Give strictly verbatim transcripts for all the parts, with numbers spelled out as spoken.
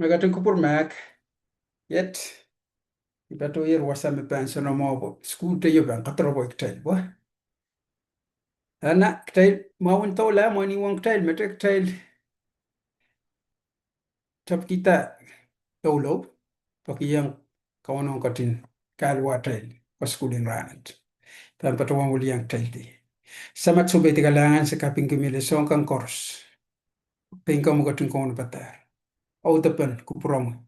Me ketin kupwur mahk, iet, I patohier wasa me pahn soanamwahu pwe skuhl teio pahn kadoropwe kitail pwe. Ana kitail mwahun doula, mwein I wong kitail, mete kitail tapkihda doulou, pwehki ong Kauno ketin kaluwatail kasukuhl en rahnwet. Pahn patohwan wiliakitaildi. Samat, sohpeidi kalahngan, se kapingki me lel soahng kan koaros. Pein komwi ketin kaunopada. Audepen kupwuromwi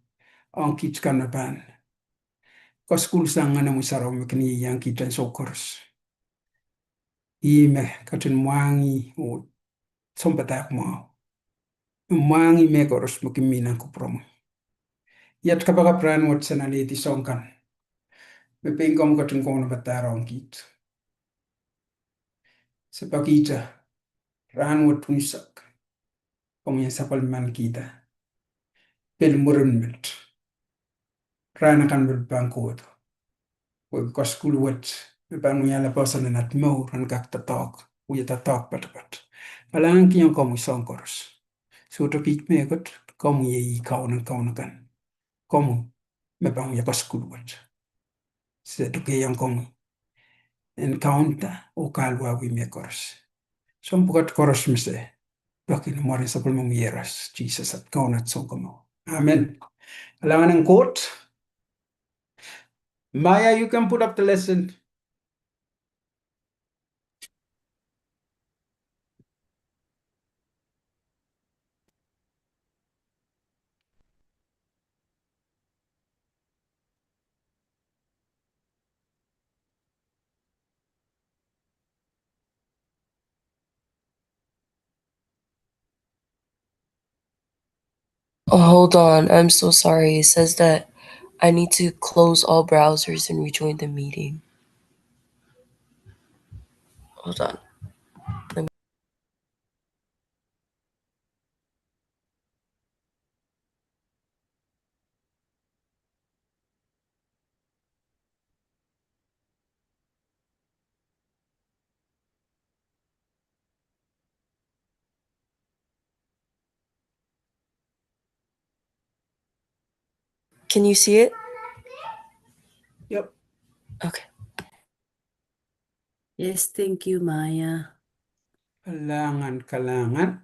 ong kiht kan me pahn kasukuhl sang Ngehnomwi Sarawi me kin ieiang kiht ansou koaros. Ih me ketin mwahngih oh sounpadahk mwahu. Me mwahngih mehkoaros me kin mih nan kupwuromwi. Iet kapakap rahnwet se alehdi soahng kan me pein komwi ketin kaunopada ong kiht. Se pekihda rahnwet unsek, komwi en sapwellimanikihda pil mwurin met. Rahn akan me pahn kohdo, pwe kasukuhl wet me pahn wiahla poahsoan en aht mour en kak doadoahk, wia doadoahk poatopoat. Kalahnganki ong komwi soahng koaros. Sohte kiht mehkot, komwi iei Kaun en kaun akan. Komwi me pahn wia kasukuhl wet. Se dikehiong komwi en kaunda oh kahluwawih mehkoaros. Soahng pwukat koaros me se peki ni mwaren sapwellimomwi Iehros Sises, aht Kaun, aht Sounkomour. Amen. Kalahngan en Koht. Maya, you can put up the lesson. Oh, hold on. I'm so sorry. It says that I need to close all browsers and rejoin the meeting. Hold on. Can you see it? Yep. Okay. Yes, thank you, Maya. Kalahngan, kalahngan.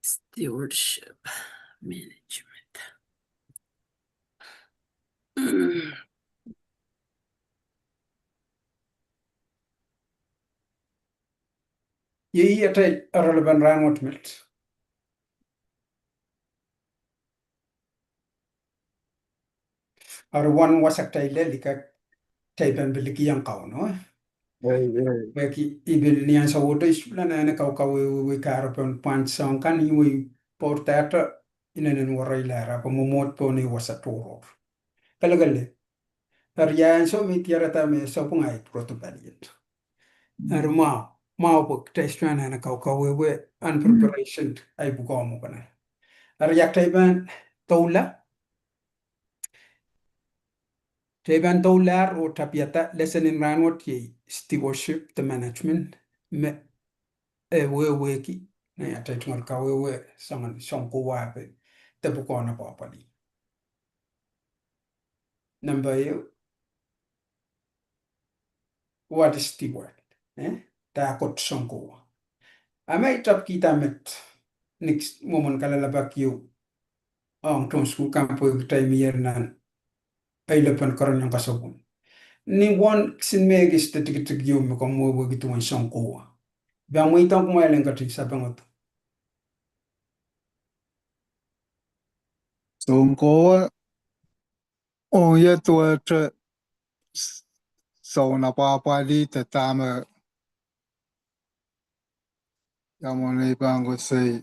Stewardship management. Iei atail oaralap en rahnwet met. Eri wen wasa kitail lel, I kak, kitail pahn pil kihong Kauno. Pwehki I pil ni ansou wet I pil anahne kaukawehwehwei kahrepen pwand soahng kan, I wei pwourdahte inenen wereilahr, ahpw mwomwohd pohn ei wasa tohrohr. Kelekele. Eri ia ansou me I diarada me sapwung, ahi pwurodo pali et. Eri mwahu, mwahu pwe kitail sohte anahne kaukawehwe, unpreparation, ahi pwukoa mwo pene. Eri ia kitail pahn doula. Kitail pahn doulahr oh tapihada lesson en rahnwet iei stewardship de management, me e wehwehki, eh, atail tungoal kawehwe soangen sounkowa, de pwukoahn apwapwalih. Nempe ehu, what is steward? Eh? Dahkot sounkowa? A ma I tapkihda met, ni mwomwen kalelapak ieu ong tohn sukuhl kan pwehki kitail mier nan ei lepin kereniong kasapwung. Ni won kisin me ekis de tikitik ieu me komw wehwehki duwen sounkowa, I pahn mweidohng kumwail en ketin sapengada. Sounkowa, oh, ia duwehte soun apwapwalih de dahme ia mwomwen ei pahn koasoia.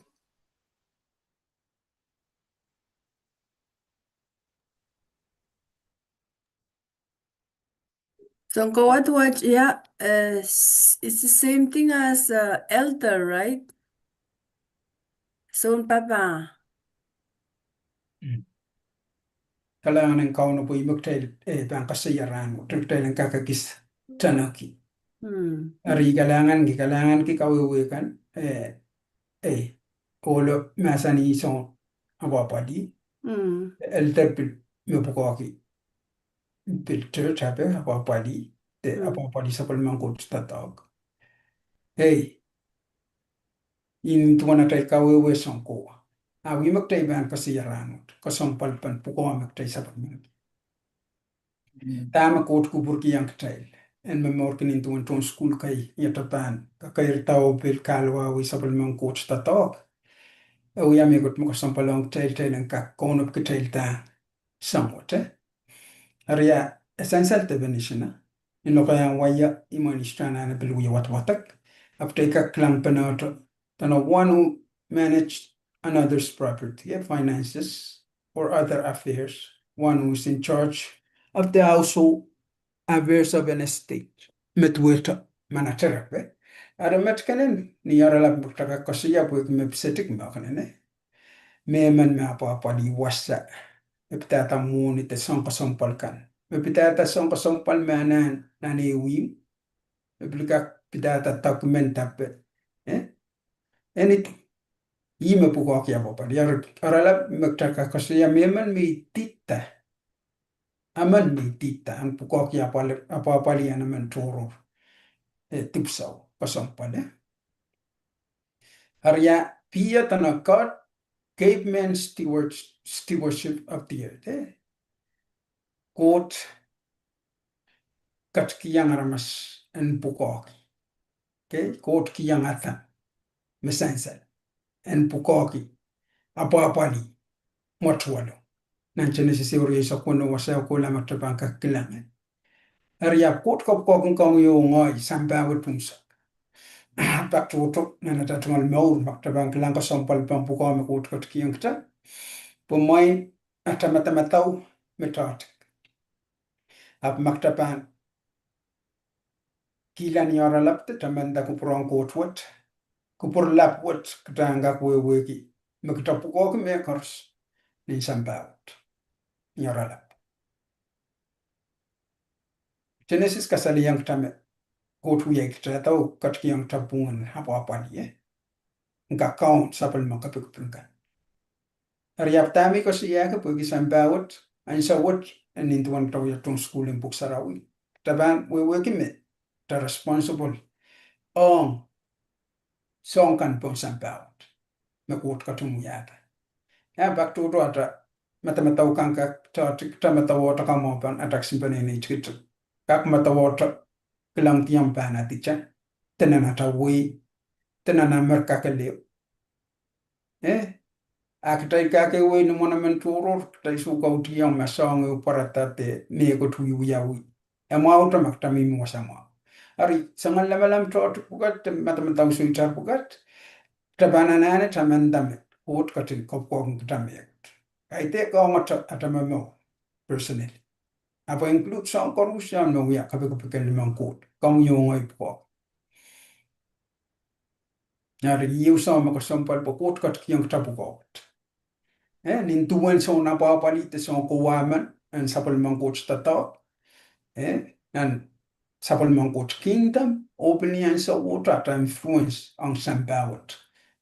Sounkowa duwehte, yeah, uh, s- it's the same thing as uh, elder, right? Sounpapah. Kalahngan en Kauno pwe ih me kitail, eh, pahn koasoia rahnwet, kitail en kak ekis tanoki. Eri kalahnganki, kalahnganki kawehwe kan, eh, eh, ohlo mahsanih soun apwapwalih. Elder pil me pwukoahki, pil tetape apwapwalih, de apwapwalih sapwellimen Koht doadoahk. Ei, ih duwen atail kawehwe soun kowa. A wie me kitail pahn koasoia rahnwet, kesempwalpen pwukoa me kitail sapwellimen. Dahme Koht kupwurkihong kitail en momourki nin duwen tohn sukuhl kei, ia kitail pahn kakairada oh pil kahluwa wei sapwellimen Koht doadoahk. E wia mehkot me kesempwal ong kitail, kitail en kak kaunopada kitail da sang wet, eh? Eri ia, e sansal definition, eh? Ni lokaiahn wai ia, imwen istahn anahne pil wia wadwadek. Ahpw kitail kak kilang pene oto, dene one who manage another's property, eh, finances, or other affairs, one who is in charge of the household affairs of an estate. Met wehte manager, eh? Eri met kenen ni oaralap me kitail kak koasoia pwehki me pisedik me kenen, eh? Mehmen me apwapwalih wasa, me pidada mwohni de soang kesempwal kan, me pidada soang kesempwal me anahn nan ehu ihmw, me pil kak pidada document ape, eh? Anything. Ih me pwukoahki apwapwalih. Eri oaralap me kitail kak koasoia mehmen me idihda, emen me idihda en pwukoahki apwal-, apwapwalih en emen tohrohr, eh, dipwisou, kesempwal, eh? Eri ia, pia dene God gave man steward-, stewardship of the earth, eh? Koht ketikihong aramas en pwukoahki. Okay, Koht kihong Adam me sansal en pwukoahki apwapwalih mwotuwelo. Nan Senesis ehu rieisek weneu, wasa kohla me kitail pahn kak kilang. Eri ia, Koht kapwukoahkin komwi oh ngehi sampah wet unsek. Pak tohto nan atail tungoal mour, ma kitail pahn kilang kesempwalpen pwukoa me Koht ketikihong kitail, pwe mwein atail madamadau me tohto. Ahpw ma kitail pahn kihla ni oaralap de tamanda kupwuren Koht wet, kupwur lap wet, kitail en kak wehwehki me kitail pwukoahki mehkoaros nin sampah wet ni oaralap. Senesis kasalehiong kitail me Koht wia kitail, oh ketikihong kitail pwungen apwapwalih, eh? Nka kaun sapwellimen kepikipik kan. Eri ia, dahme I koasoiahki pwehki sampah wet, ansou wet, nin duwen kitail wia tohn sukuhl en Pwuhk Sarawi, kitail pahn wehwehki me kitail responsible ong soang kan pohn sampah wet me Koht ketin wiahda. Ia, pak tohto atail madamadau kan kak tohto, kitail madamadau tohto kamwahu pahn atail kisin peneinei tikitik. Kak madamadau tohto kilangdiong pahn adihte, de nan atail wehi, de nan Amerika kelehpw. Eh, a kitail kak ehu wehi ni mwoanemen tohrohr, kitail sohte kaudiong ma soang ehu pwarada de mehkot wiewiawi. E mwahu tohto ma kitail mihmi wasa mwahu. Eri, soangen lamalam tohto pwukat, de madamadau soitar pwukat, kitail pahn anahne tamanda me Koht ketin kapwukoahkin kitail mehkot. Kaidehk ong atail, atail momour, personally. Ahpw include soang koaros me wia kepikipik en limen Koht, komwi oh ngehi pwukoa. Eri ia, soang me kesempwal pwe Koht ketikihong kitail pwukoa wet. Eh, nin duwen soun apwapwalih de soun kowahmen en sapwellimen Koht doadoahk, eh, nan sapwellimen Koht kingdom, oh pil ni ansou wet atail influence ong sampah wet.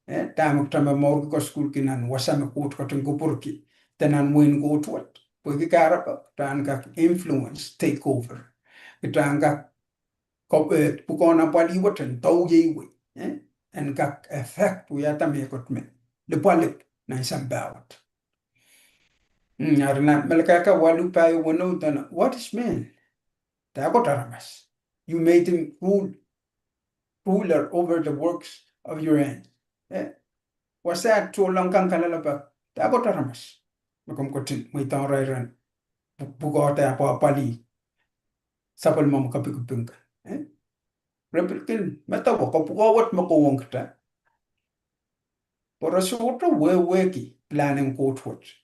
Eh, dahme kitail momourki, kasukuhlki nan wasa me Koht ketin kupwurki, de nan wehin Koht wet. Pwehki kahrepe, kitail en kak influence, take over. Kitail en kak ko-, eh, pwukoahn apwalih wet en dau ieiwei, eh, en kak affect wiahda mehkot me lipwalipw nan sampah wet. Mm, eri nan Melkahka waluh pahieu weneu dene, what is man? Dahkot aramas? You made him rule, ruler over the works of your hand. Eh? Wasa tohnleng kan kalelapak, dahkot aramas? Me komw ketin mweidohng irail ren pw-, pwukoahda apwapwalih sapwellimomwi kepikipik kan. Eh? Re pil kin medewe, ko pwukoa wet me kohwong kitail. Pwe re sohte wehwehki pilahn en Koht wet,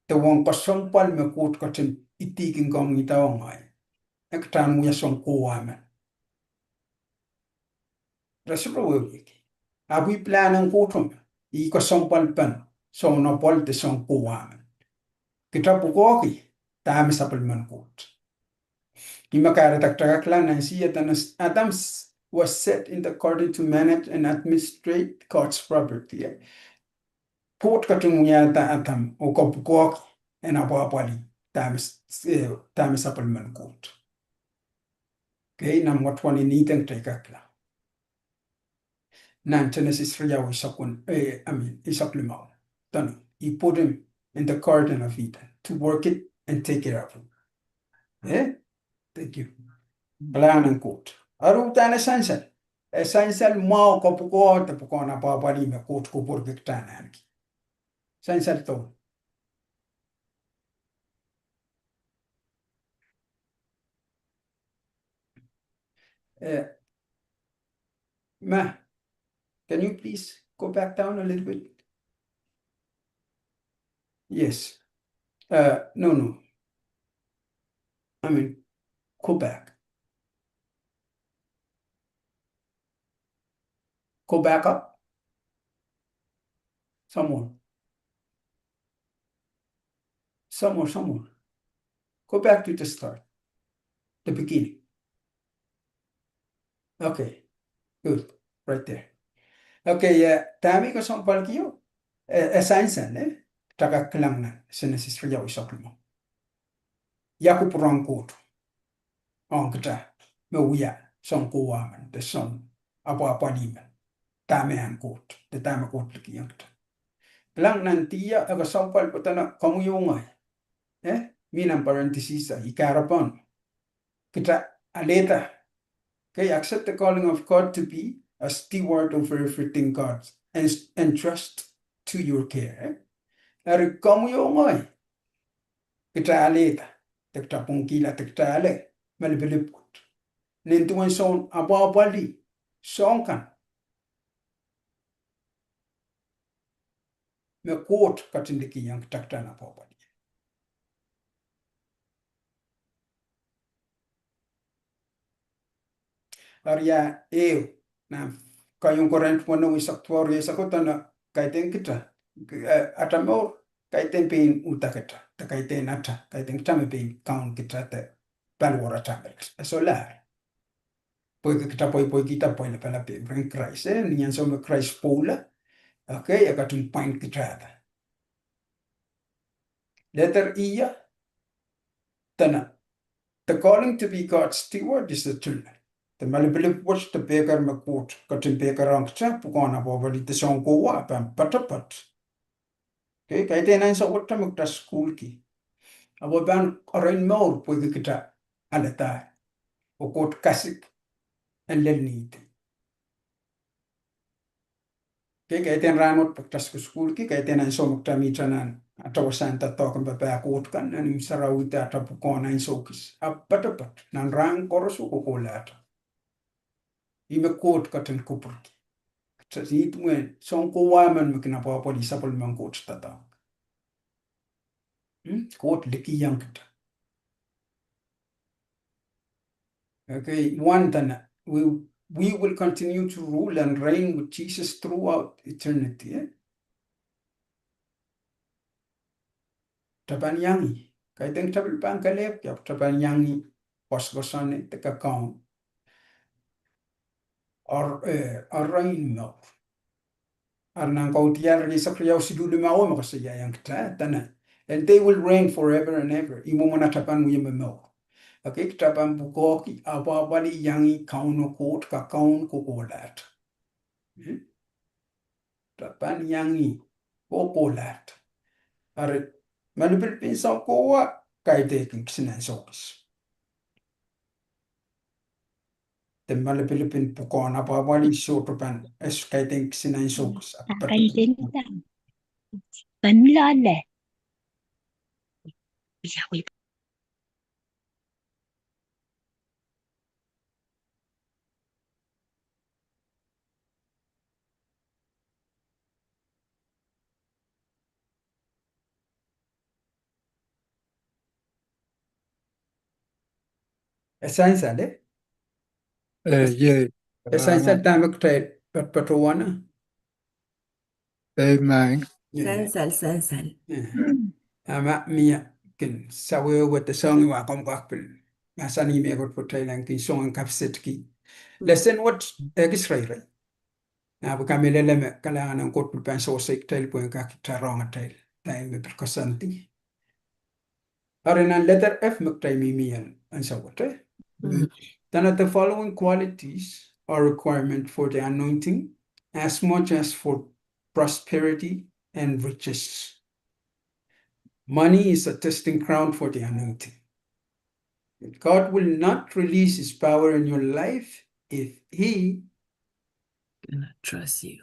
de uwen kesempwal me Koht ketin idihkin komwi oh ngehi, eh, kitail en wia soun kowahmen. Re sohte wehwehki. Ahpw ih pilahn en Koht, ih kesempwalpen soun apwal de soun kowahmen. Kitail pwukoahki dahme sapwellimen Koht. Ih me kahrehda kitail kak kilang nan sie dene, Adam s-, was set in the garden to manage and administrate God's property. Koht ketin wiahda Adam oh kapwukoahki en apwahpwalih dahme s-, eh, dahme sapwellimen Koht. Kei, nan mwohtail ni nideng teikakla. Nan Genesis riau eisek wen, eh, I mean, eisek limau. Then he put him in the Garden of Eden to work it and take care of him. Eh? Thank you. Kalahngan en Koht. Eri uhdahn e sansal. E sansal mwahu kapwukoahda pwukoahn apwahpwalih me Koht kupwurki kitail ahneki. Sansal doh. Eh, Ma, can you please go back down a little bit? Yes. Uh, no, no. I mean, go back. Go back up. Some more. Some more, some more. Go back to the start. The beginning. Okay. Good. Right there. Okay, eh, dahme I kesempwalkio? Eh, e sansal, eh? Kitail kak kilang nan Genesis riau eisek limau. Ia kupwuren Koht ong kitail me wia soahng kowa men, de soahng apwahpwalih men. Dahme ahn Koht, de dahme Koht likiong kitail. Kilang nan Dieter, e kesempwal pwe dene komwi oh ngehi. Eh? Mi nan parenthesis, I kahrepen kitail alehda. Okay, accept the calling of God to be a steward over everything God en-, entrust to your care, eh? Eri komwi oh ngehi, kitail alehda, de kitail pwungkihla, de kitail ale malipilip wet. Nin duwen soahng apwahpwalih, soahng kan me Koht ketin likiong kitail kitail en apwahpwalih. Eri ia ehu, nan keieun Korint weneu eisek duwau, eisek duwau, dene kaidehn kitail, eh, atail mour, kaidehn pein uhdakitail, de kaidehn atail, kaidehn kitail me pein kaun kitail de paliwaratail. E solahr. Pwehki kitail pweipweikihda pwain lapalap rehn Krais, eh, ni ansou me Krais pwoula, okay, e ketin pwain kitailda. Letter E ia, dene, the calling to be God's steward is eternal. De malipilip wet, de pehker me Koht ketin pehkerohng kitail pwukoahn apwahpwalih de soahng kowa, pahn poatopoat. Okay, kaidehn ansou wet me kitail sukuhlki. Ahpw pahn erein mour pwehki kitail alehda. Oh Koht kasik en lel nihdi. Okay, kaidehn rahnwet pwe kitail sukuhlki, kaidehn ansou me kitail mihte nan atail wasahn doadoahk en papah Koht kan, nan imw sarawi de atail pwukoahn ansou kis. Ahpw poatopoat, nan rahn koaros oh kohkohlahte. Ih me Koht ketin kupwurki. Kitail, ih duwen soahng kowa men me kin apwahpwalih sapwellimen Koht doadoahk. Hmm? Koht likiong kitail. Okay, one, dene, we, we will continue to rule and reign with Jesus throughout eternity, eh? Kitail pahn iang ih, kaidehn kitail pil pahn kelehpw, ia kitail pahn iang ih, koasokoasoane de kakaun. Ar, eh, arail mour. Eri nan Kaudiahl rieisek riau siluh limau me koasoiaiong kitail, dene, and they will reign forever and ever. Ih mwomwen atail pahn wie momour. Okay, kitail pahn pwukoahki, apwahpwalih, iang ih Kauno Koht, kakaun kohkohlahte. Hmm? Kitail pahn iang ih kohkohlahte. Eri, malipilipin soahng kowa, kaidehkin kisiniei soukis. De malipilipin pwukoahn apwahpwalih sohte pahn, eh, kaidehn kisiniei soukis. Kaidehn kisiniei. Pahn loale. E sansal, eh? Eh, ie. E sansal dahme kitail patohwan. Amen. Sansal, sansal. Eh. A ma mie kin sawehwe de soangen wa komw kak pil mahsanih mehkot pwe kitail en kin soangen kapisetki. Lesen wet ekis reirei. Ahpw I kamehlele me kalahngan en Koht pil pahn sewese kitail pwehn kak itarohng atail time me pil koasoandi. Eri nan letter F me kitail mihmi ie, ansou wet, eh? Mm. Then the following qualities are requirement for the anointing as much as for prosperity and riches. Money is a testing ground for the anointing. God will not release his power in your life if he cannot trust you.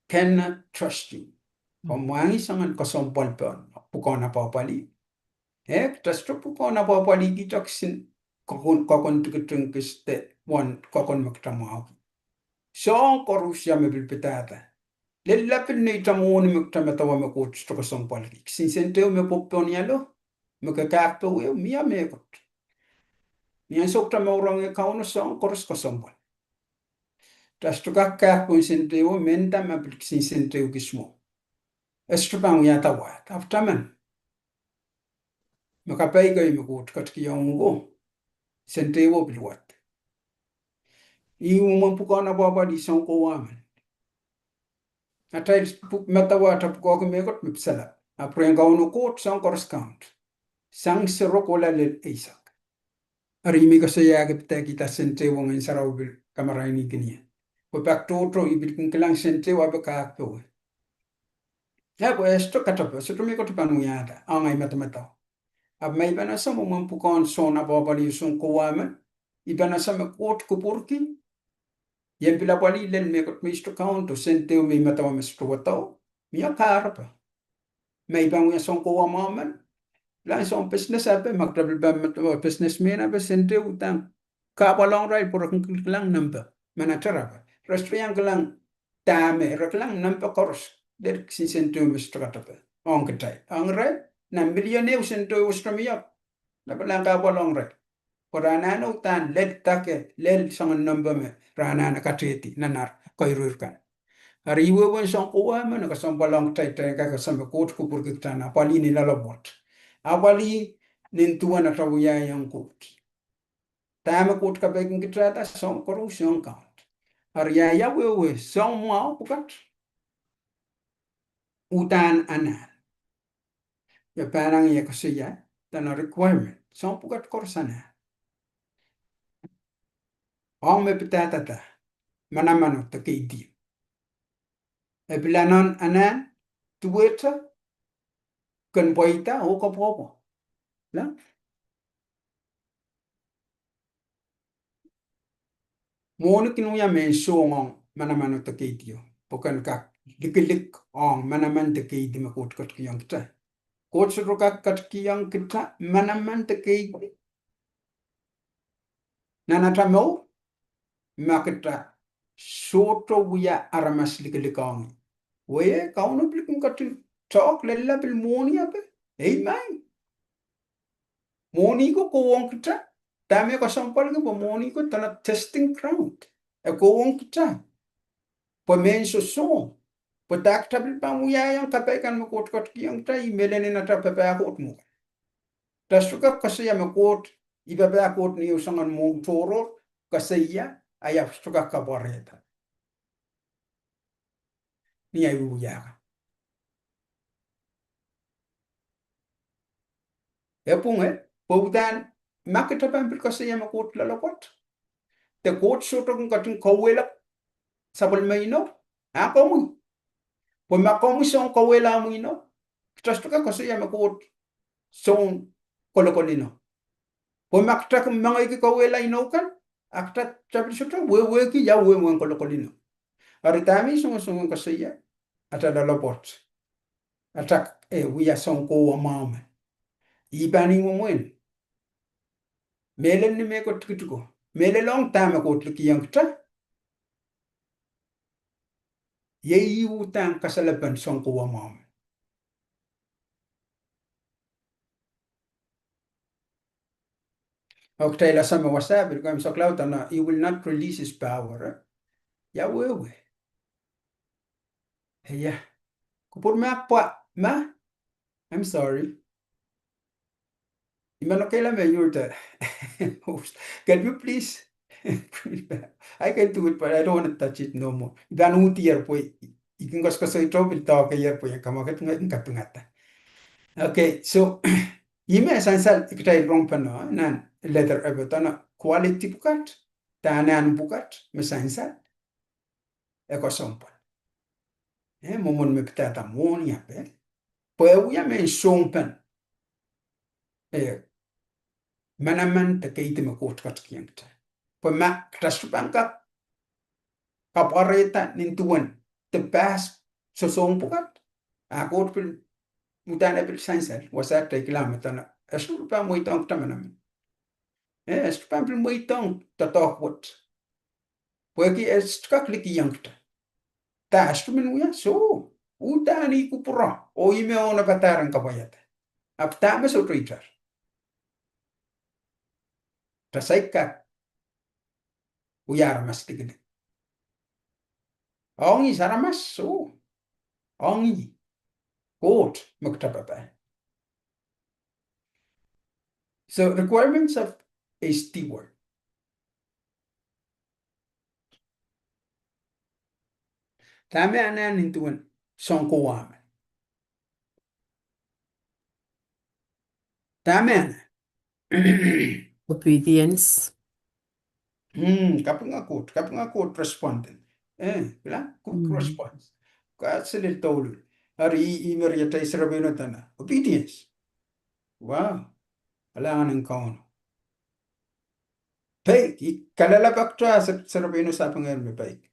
Cannot trust you. Mm. Komw mwahngih soangen kesempwal pohn pwukoahn apwahpwalih. Eh, kita sohte pwukoahn apwahpwalih kita kisin kokon, kokon tikitik kis de wen kokon me kita mwahuki. Soahng koaros me pil padahda. Lella pil neitail mwohni me kita medewe me Koht sohte kesempwalki. Kisin senteo me pwopwon ialo, me ke kak powe, mie mehkot. Ni ansou kita mourong, e Kauno, soahng koaros kesempwal. Kita sohte kak kak pohn senteo, mehnda ma pil kisin senteo kis mwo. E sohte pahn wiahda wahdo, ahpw taman me kapai kei me Koht ketikihong uhk, senteo pil wahdo. Ih mwomwen pwukoahn apwahpwalih, soahng kowe emen. Atail pwuk, medewe atail pwukoahki mehkot me pitsala. Ahpw rehn Kauno Koht soahng koaros count. Sang sero kohla lel eisek. Eri I mih koasoiahki pidekihda senteo, Ngehn Sarawi pil kamarainihkin ie. Pwe pak tohto I pil kin kilang senteo ahpw kak powe. Ia, pwe e sohte katepe, sohte mehkot pahn wiahda, ong ahi madamadau. Ahpw ma I pahn ese mwomwen pwukoahn soahng apwahpwalih, soahng kowe emen, I pahn ese me Koht kupwurki, I en pil apwalih lel mehkot me I sohte count, oh senteo me I medewe me sohte wahdo, mie kahrepe. Ma I pahn wia soahng kowe mwahu men, lahn soahng business ape, ma kita pil pahn medewe business men ape, senteo uhdahn kahpwal ong irail pwe re kin kilang nempe, ma nahte rape. Re sohte iang kilang dahme, re kilang nempe koaros, lel kisin senteo me sohte katepe. Ong kitail, ong irail, nan million ehu senteo sohte mie, lapalahn kahpwal ong irail. Pwe re anahne uhdahn lel dake, lel soangen nempe me re anahne katehdi nan ar koirir kan. Eri ih wehwehn soahng kowe emen, kesempwal ong kitail, kitail kak ese me Koht kupwurki kita nan apwalih ni loalopwoat. Apwalih nin duwen atail wiahiong Koht. Dahme Koht kapaikihong kita, soahng koaros, soahng count. Eri ia wehwe soahng mwahu pwukat? Uhdahn anahn. Ia pahn nang ie koasoia, dene requirement, soahng pwukat koaros anahn. Ong me pidada, manamano de keidi. E pil anahn, anahn, duwehte, ken pweida oh kapwopwo. Mwohni kin wia mehn sohng ong manamano de keidio, pwe ken kak likilik ong manaman de keidi me Koht ketikihong kita. Koht sohte kak ketikihong kita manaman de keidi nan atail mour ma kita sohte wia aramas likilik ong ih. Wei, Kauno pil kin ketin talk lella pil mwohni ape. Amen. Mwohni ko kohwong kita, dahme kesempwalki pwe mwohni ko dene testing ground. E kohwong kita pwe mehn sosohng, pwe dahme kita pil pahn wiahiong kapai kan me Koht ketikihong kita, ih mehlel en atail papah Koht mwo kan. Kita sohte kak koasoia me Koht, ih papah Koht ni ehu soangen mwohn tohrohr, koasoia, a ia sohte kak kapwarehda ni ahi wiewia kan. E pwung, e pwe uhdahn ma kita pahn pil koasoia me Koht loalopwoat, de Koht sohte kin ketin kauwehla sapwellime inou, a komwi. Pwe ma komwi soun kauwehla omwi inou, kita sohte kak koasoia me Koht soun kolokol inou. Pwe ma kita kin mengehki kauwehla inou kan, a kita, kita pil sohte wehwehki ia wehwehn kolokol inou. Eri dahme I songosong koasoia, atail loalopwoat, atail, eh, wia soahng kowe mwahu men, ih pahn ih mwomwen. Mehlel ni mehkot tikitiko, mehlel ong dahme Koht likihong kita, iei ih uhdahn kasalepen soahng kowe mwahu men. Oh kitail ese me wasa pil kak sakalaud dene, he will not release his power, eh? Ia wehwe. Ia. Kupwur me pwa, ma? I'm sorry. I men kehlail me you're the host. Can you please I can do it, but I don't want to touch it no more. I pahn uhdier pwe I kin koasokoasoia pil doadoahk ier pwe I en kamwakid, I en kapingada. Okay, so, ih me sansal kitail rong pahn nan letter ehu, dene quality pwukat, dahme pwukat me sansal, e kesempwal. E mwomwen me pidada mwohni ape. Pwe e wia me sounpene, e, manaman de keidi me Koht ketikihong kitail. Pwe ma kitail sohte pahn kak kapwarehda nin duwen de pahs sosohng pwukat, a Koht pil, uhdahn e pil sansal, wasa kitail kilang me dene e sohte pahn mweidohng kitail manaman. E, e sohte pahn pil mweidohng doadoahk wet. Pwehki e sohte kak likihong kitail. Dah e sohte men wia, soh, uhdahn ih kupwure, oh ih me onopada ren kapwaiada. Ahpw dahme sohte itar? Kitail saik kak wia aramas likilik. Ong ih aramas, soh. Ong ih Koht me kitail papah. So, requirements of a steward. Dahme anahn nin duwen sounkowa men? Dahme anahn? Obedience. Hmm, kapinga Koht, kapinga Koht responding. Eh, kilang, quick response. Kaselel douluhl. Eri ih, ih me riatail serepeino dene obedience. Wow. Kalahngan en Kauno. Peik, ih kalelapak toh se-, serepeino sapeng ehr me peik.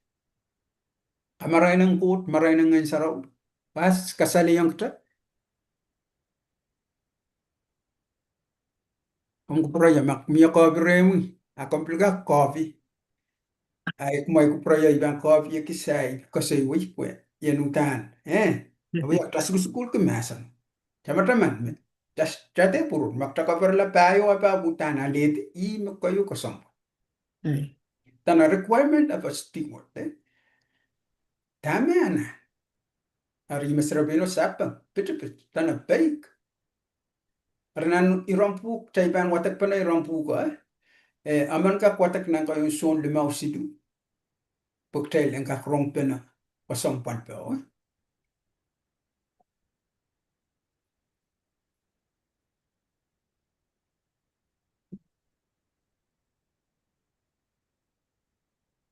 Kamarain ong Koht, marain ong Ngehn Sarawi. Pas kasalehiong kitail. Komw kupwureia ma mie kohpw rehmwi, a komw pil kak kohpw. Ahi, kumwail kupwureia I pahn kohpw, I kis, I koasoia pwe I en uhdahn. Eh, a wia kitail sukusukuhlki mahsen. Tamataman me kitail, kitail de pwurun, ma kitail kaperla pahieu, a pahn uhdahn alehdi, ih me keieu kesempwal. Dene requirement of a steward, eh? Dahme anahn? Eri ih me serepeino sapeng, pitipit, dene peik. Eri nan iren pwuhk, kitail pahn wadekpene iren pwuhko, eh? Eh, emen kak wadek nan keieun Sohn limau siluh. Pwe kitail en kak rongpene kesempwal pwukat, eh?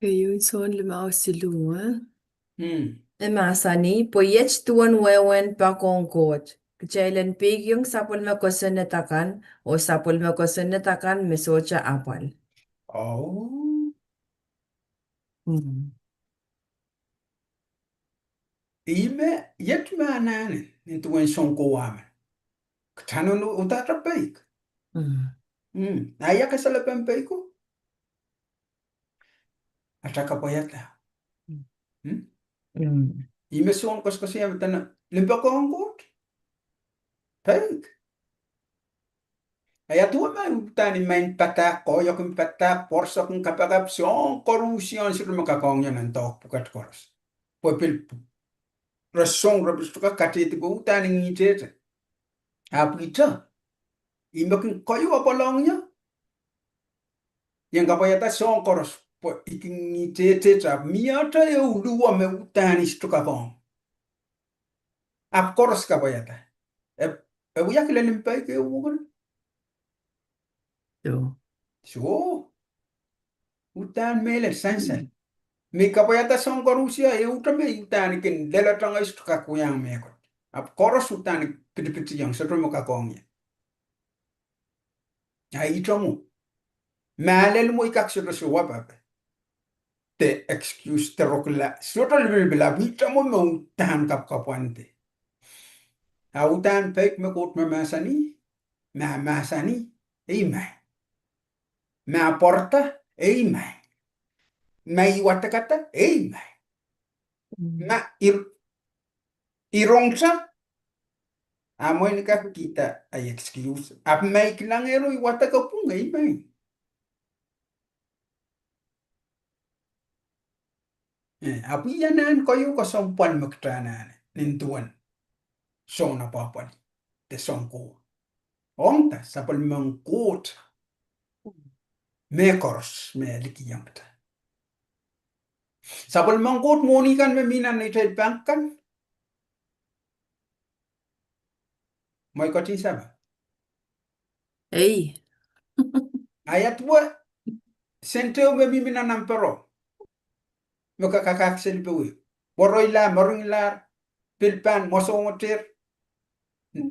Keieun Sohn limau siluh, eh? Hmm. E mahsanih, pwe iet duwen wehwehn pak ong Koht. Kitail en peikiong sapwellime kosonned akan, oh sapwellime kosonned akan me sohte apwal. Oh. Hmm. Ih me, iet me anahn nin duwen sounkowa men. Kitail en uhdahn peik. Mm. Mm. A ia kasalepen peiko? Atail kapwaiada. Mm. Mm. Ih me Sohn koasokoasoia me dene limpoak ong Koht. Peik. A ia duwe ma uhdahn I men padahk, koahiek en padahk, pwoarosok en kapakap, soahng koaros iang sohte me kak ong ie nan doadoahk pwukat koaros. Pwe pil, re sohte, re pil sohte kak katehdi pwe uhdahn I ngihtehte. Ahpw ihte, I me kin keieu apwal ong ie. I en kapwaiada soahng koaros, pwe I kin ngihtehte ahpw mie ata ehu luhwe me uhdahn I sohte kak ong. Ahpw koaros kapwaiada. E, e wia kilelen peik ehu wukun. Soh. Soh. Uhdahn mehlel sansal. Me I kapwaiada soahng koaros ie, e uhte me I uhdahn kin lelehdohng ie sohte kak wiahiong mehkot. Ahpw koaros uhdahn pitipitiong, sohte me kak ong ie. A ihte mwo. Mehlel mwo I kak sohte sohte wahpape. De excuse de rokila, sohte lipilipil, ahpw ihte mwo me uhdahn kapwkapwande. A uhdahn peik me Koht me mahsanih, me mahsanih, amen. Me pwarada, amen. Me I wadekada, amen. Mm. Me I, I rongada, a mwein I kak kihda ahi excuse. Ahpw me I kilang ero I wadek pwung, amen. Eh, ahpw ih anahn keieu kesempwal me kitail anahne, nin duwen soun apwapwalih, de sounkowa. Ong dah, sapwellimen Koht. mehkoaros me e likihong kita. Sapwellimen Koht mwohni kan me mi nan neitail bank kan. Mwein ketin sapa. Ei. Ia duwe senteo me mihmi nan omw pwuroa me ke kak seli powe. Pwuroa ila, meringilahr, pil pahn mwosohngete.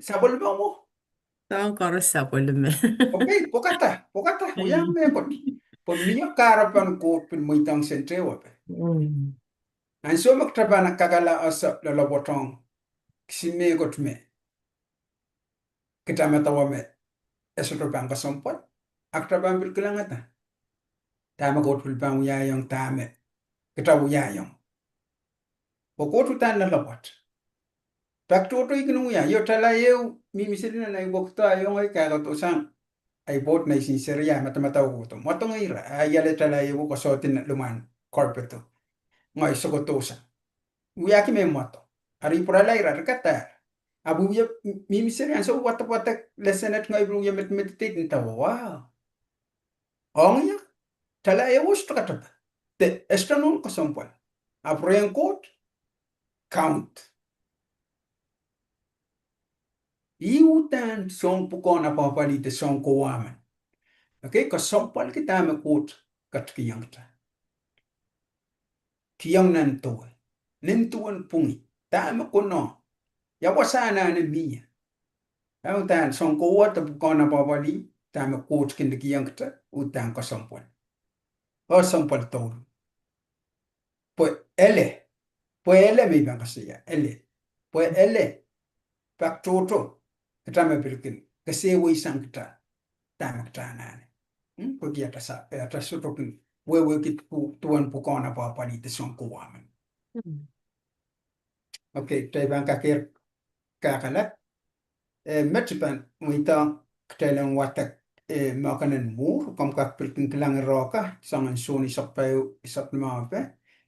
Sapwellime mwo. Soahng koaros sapwellime. Okay, pwekada, pwekada, wiahiong mehkot. Pwe mie kahrepen Koht pil mweidohng senteo ape. Mm. Ansou me kita pahn kakala ese loalopwoatohng kisin mehkot me kita medewe me e sohte pahn kesempwal, a kita pahn pil kilangada dahme Koht pil pahn wiahiong dahme kita wiahiong. Pwe Koht uhdahn loalopwoat. Pak tohto I kin wia, io, tala ehu mihmi seli nan ei pwokdo, a io ngehi kak kohdohsang ei pwoud nei sin seri, a madamadau kohdo. Mwadong ira, a I ale tala ehu koasoandi nan limwahn carpet o. Ngehi sohkohdohsang. Wiahki me mwadong. Ari pwurala ira, re kadahr. Ahpw I wie mihmi seri, ansou wadawad lesson et ngehi pil wie meditate nda, wow. Ong ia, tala ehu e sohte katape. De e sohte nohn kesempwal. Ahpw rehn Koht, count. Ih uhdahn soahng pwukoahn apwahpwalih de soahng kowahmen. Okay, kesempwalki dahme Koht ketikihong kita. Kihong nan duwen, nin duwen pwungi, dahme kono, ia wasa anahne mie. Ia uhdahn soahng kowa de pwukoahn apwahpwalih, dahme Koht kin likihong kita, uhdahn kesempwal. Oh, kesempwal douluhl. Pwe ele, pwe ele me I pahn koasoia, ele. Pwe ele, pak tohto, kita me pil kin kesehweisang kita dahme kita anahne. Mm, pwehki ata sa, ata sohte kin wehwehki duwen pwukoahn apwahpwalih de soahng kowahmen. Mm. Okay, kitail pahn kakehr kakala. Eh, met I pahn mweidohng kitail en wadek, eh, mahkenen mwuhr, komw kak pil kin kilang ire kan, soangen Sohn eisek pahieu, eisek limau pe,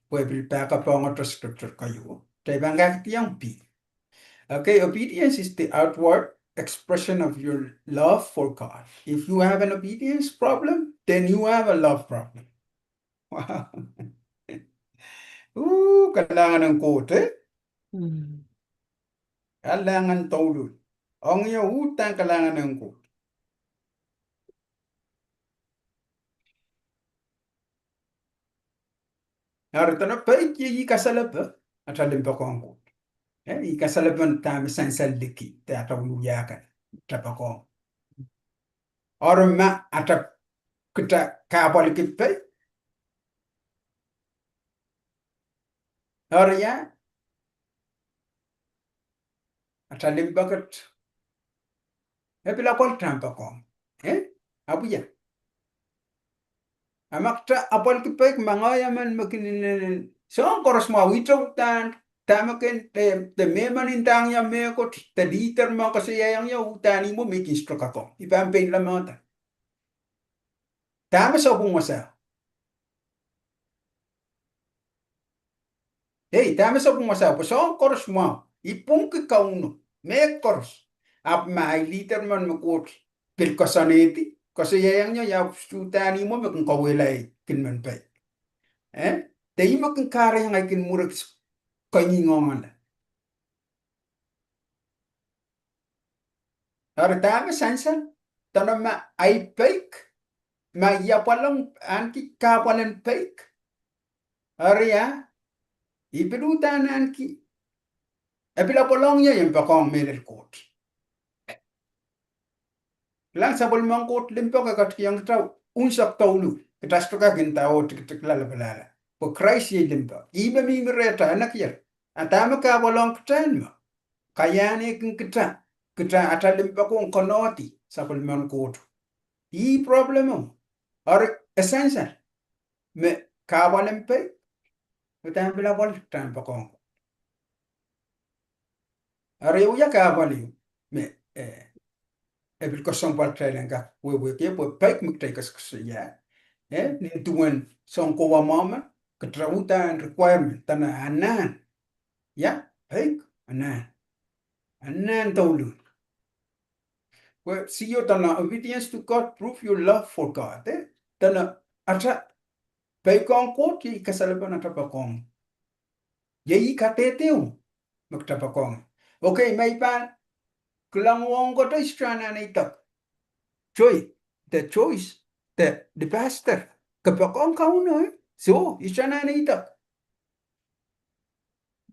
pwe pil back up ong ata scripture keieu. Kitail pahn kak kihong P. Okay, obedience is the outward expression of your love for God. If you have an obedience problem, then you have a love problem. Wow. Uh, kalahngan en Koht, eh? Mm. Kalahngan douluhl. Ong ia uhdahn kalahngan en Koht. Eri dene peik ie ih kasalepe ata limpoak ong Koht. Eh, ih kasalepen dahme sansal liki, de ata wiewia kan, ata poakohng. Eri ma ata kita kahpwalki peik. Eri ia, ata limpoak et, e pil apwal ata poakohng. Eh? Ahpw ia. A ma kita apwalki peik, ma ngehi emen me kin inenen soahng koaros mwahu, ih uhdahn, dahme kin, de, de mehmen ndahng ia mehkot, de leader me koasoiaiong ia, uhdahn ih mwo me I kin sohte kak ong. I pahn pein lamangada. Dahme sapwung wasao? Ei, dahme sapwung wasao? Pwe soahng koaros mwahu, I pwungki Kauno, mehkoaros. Ahpw ma ahi leader men me Koht pil koasoanehdi, koasoiaiong ia, ia uhdahn ih mwo me kin kauwehla ei kin men peik. Eh? De ih me kin kahrehiong ei kin mwurek, koingihngoangala. Eri dahme sansal? Dene ma ahi peik, ma I apwal ong, ahneki kahpwal en peik. Eri ia, I pil uhdahn ahneki, e pil apwal ong ia I en poakohng mehlel Koht. Kilang, sapwellimen Koht limpoak e ketikihong kita unsek douluhl. Kita sohte kak inda oh tikitik lapalahla. Pwe Krais iei limpoak. Ih me mihmi rehtail, e nekier. A dahme kahpwal ong kitail me? Kaiahneki kita, kita ata limpoak ong konohdi sapwellimen Koht. Ih problem o. Eri e sansal me kahpwal en peik, uhdahn pil apwal ata poakohng. Eri e wia kahpwal ehu me, eh, e pil kesempwal kitail en kak wehwehki, pwe peik me kitail koasokoasoia, eh, nin duwen soahng kowa mwohmw, kita uhdahn requirement, dene anahn. Ia, peik, anahn. Anahn douluhl. Pwe sio dene obedience to God prove your love for God, eh? Dene ata peikohng Koht iei kasalepen ata poakohng. Iei kadehde me kita poakohng. Okay, ma I pahn kilang uhwong kote, I sohte anahne idek. Joy, de Joyce, de, de pastor, ke poakohng Kauno, eh? Soh, I sohte anahne idek.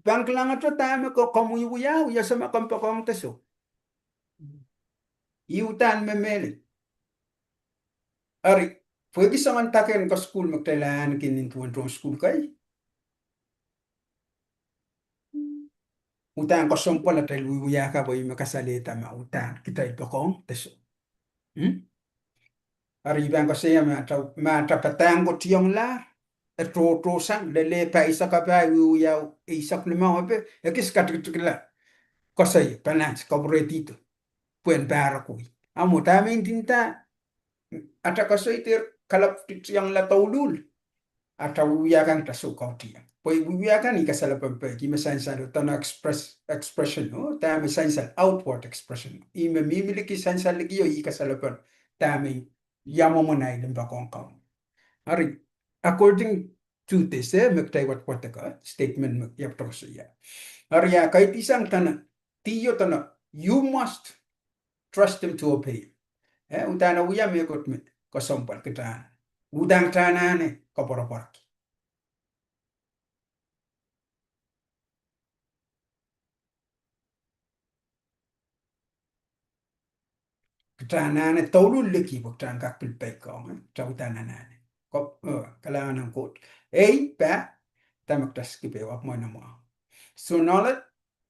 Pahn kilang ata dahme ke, komw wiewia, I ese ma komw poakohng de soh. I uhdahn me mehlel. Eri, pwehki soangen dake en kasukuhl me kitail ahneki nin duwen tohn sukuhl kei, uhdahn kesempwal atail wiewia ka pwe ih me kasalehda ma uhdahn kitail poakohng de soh. Hmm? Eri I pahn koasoia ma ata, ma ata padahngkohdiong lahr, e tohtohsang, lel paisa kapai, wiewia eisek limau epe, ekis katikitikla. Koasoi, balance, kapwurehdihdo. Pwehn pahrek wei. Ahmw dahme I ndinda, ata koasoi dehr kalapwdikiong la douluhl. Ata wiewia kan kita soh kaudiong. Pwe wiewia kan ih kasalepen peik, ih me sansal, dene express, expression, oh, dahme sansal, outward expression. Ih me mihmi liki, sansal liki, oh ih kasalepen dahme ia mwomwen ahi limpoak ong Kauno. Eri, according to this, eh, me kitail wadwadek, eh, statement me I ahpw koasoia. Eri, a kaidehsang dene, D O dene, you must trust him to obey. Eh, uhdahn wia mehkot me kesempwal kita. Uhdahn kita anahne koapworopworki. Kita anahne douluhl liki pwe kita en kak pil peikohng, eh, kita uhdahn anahne. Ko, eh, kalahngan en Koht. Ei, pah, dahme kita skip ehu, ahpw mwein mwahu. So knowledge,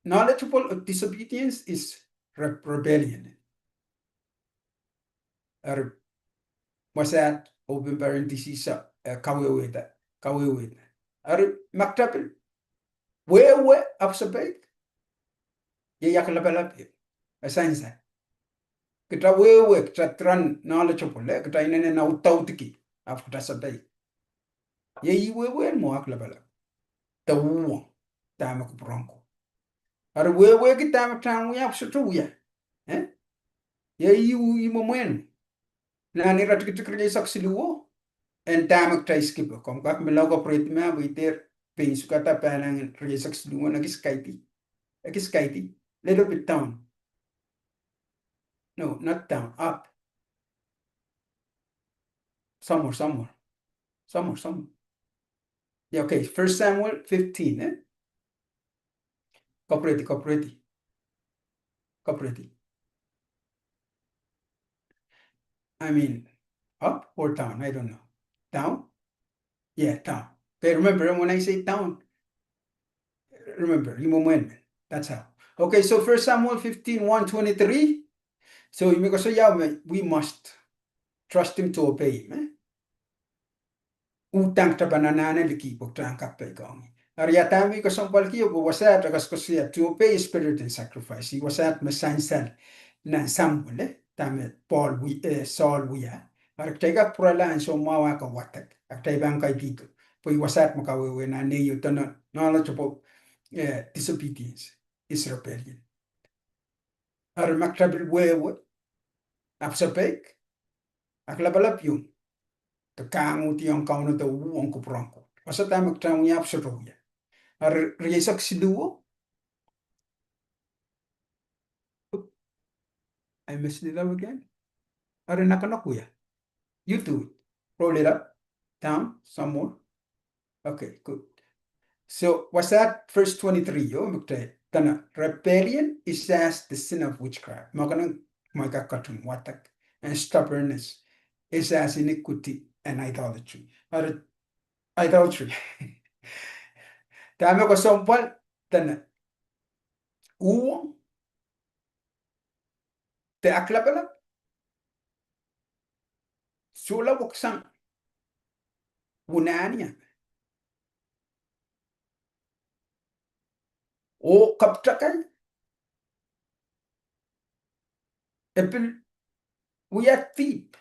knowledgeable disobedience is re-, rebellion. Eri, wasaht, open parenthesis, eh, kawehwehda, kawehwehda. Eri, ma kita pil wehwe ahpw sohpeik, iei aklapalap, e sansal. Kita wehwe, kita diren knowledgeable, eh, kita inenen audaudki, ahpw kita sohpeik. Iei wehwehn mwo aklapalap. De uhwong dahme kupwurong Koht. Eri wehwehki dahme kita en wia ahpw sohte wia. Eh? Iei ih mwomwen. Nan iretikitik rieisek siluh, en dahme kita skip. Komw kak melahu kapwurehdi ma pwe I dehr pein sukada pahn ahneki rieisek siluh, ekis kaidi. Ekis kaidi. Little bit down. No, not down, up. Somewhere, somewhere. Somewhere, somewhere. Yeah, okay, First Samuel fifteen, eh? Kapwurehdi, kapwurehdi. Kapwurehdi. I mean, up or down? I don't know. Down? Yeah, down. Okay, remember, when I say down, remember, ih mwomwen. That's how. Okay, so First Samuel fifteen, one twenty-three. So, ih me koasoia me, we must trust him to obey him, eh? Uhdahn kita pahn anahne liki pwe kita en kak peikohng ih. Eri a dahme I kesempwalki o pwe wasaht e koasokoasoia, to obey is better than sacrifice. Ih wasaht me sansal nan Samuel, eh, dahme Paul wi-, eh, Saul wia. Eri kitail kak pwurala ansou mwahu ah ke wadek. A kitail pahn kaidehdo. Pwe ih wasaht me kawehwe nan nei o dene knowledgeable, eh, disobedience is rebellion. Eri ma kita pil wehwe ahpw sohpeik, aklapalap ieu, de kahngohdiong Kauno de uhwong kupwurong Koht. Wasa dahme kita en wia ahpw sohte wia. Eri rieisek siluh. Oop. I messed it up again. Eri nakanohk wia. You do it. Roll it up, down, some more. Okay, good. So, wasaht verse twenty-three, oh, me kitail, dene, rebellion is as the sin of witchcraft. Mwakenen, mwein kak ketin wadek. And stubbornness is as iniquity and idolatry. Eri, idolatry. Dahme kesempwal, dene, uhwong, de aklapalap, sohla weksang, wunahni, oh kapwtakai, e pil wia dihp.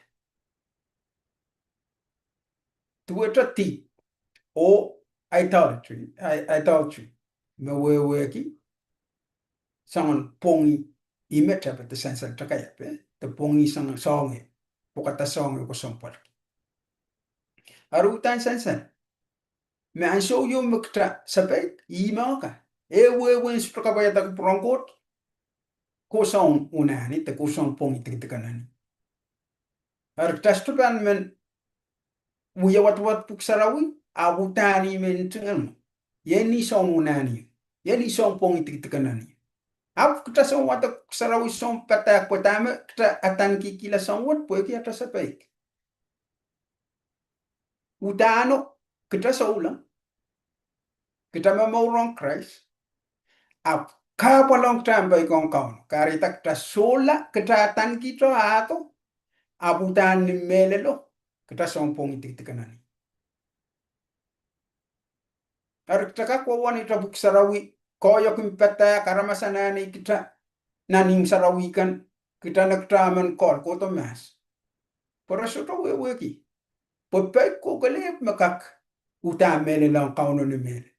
Duwehte dihp, oh idolatry, i-, idolatry, me wehwehki soangen pwongih, ih me tape de sansal takai ape, de pwongih soangen soahngo, pwukada soahngo kesempwalki. Eri uhdahn sansal me ansou ieu me kitail sapeik, ih me ka. Eh, wehwehn sohte kapwaiada kupwuren Koht, kousoan unahni de kousoan pwongih dikedik en eni. Eri kitail sohte pahn men wia wadawad Pwuhk Sarawi, ahpw uhdahn ih me ntingdi. Ien ih soun unahni. Ien ih soun pwongih dikedik en eni. Ahpw kitail soun wadek Pwuhk Sarawi soun padahk pwe dahme kitail adanekihla soun wet pwehki atail sapeik. Uhdahno kitail souleng. Kitail momour ong Krais. Ahpw kahpwal ong kitail en peik ong Kauno. Kahrehda kitail sohla, kitail adanekihdo ahdo. Ahpw uhdahn ni mehlelo, kitail soun pwongih dikedik en eni. Eri kitail kak wahnpoaron Pwuhk Sarawi, koahiek en padahk, aramas anahne kitail, nan imw sarawi kan, kitail ne kitail men kohl kohdo mahs. Pwe re sohte wehwehki. Pwe peik ko kelehpw me kak uhdahn mehlel ong Kauno ni mehlel.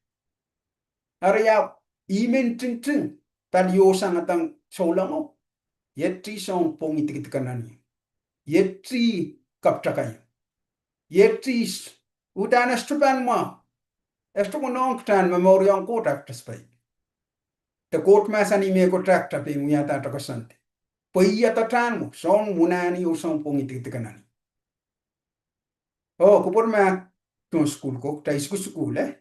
Eri ahpw ih me ntingdi, pali oh sang adan soulengo. Iet ih soun pwongih dikedik en eni. Iet ih kapwtakaio. Iet ih s-, uhdahn e sohte pahn mwahu. E sohte konehng kitail en momour ong Koht ahpw kitail sapeik. De Koht mahsanih mehkot ahpw kitail pein wiahda tohkohsang. Pwe ih iadatahngo, soun unahni oh soun pwongih dikedik en eni. Oh, kupwur mahk, tohn sukuhl ko, kitail sukusukuhl, eh?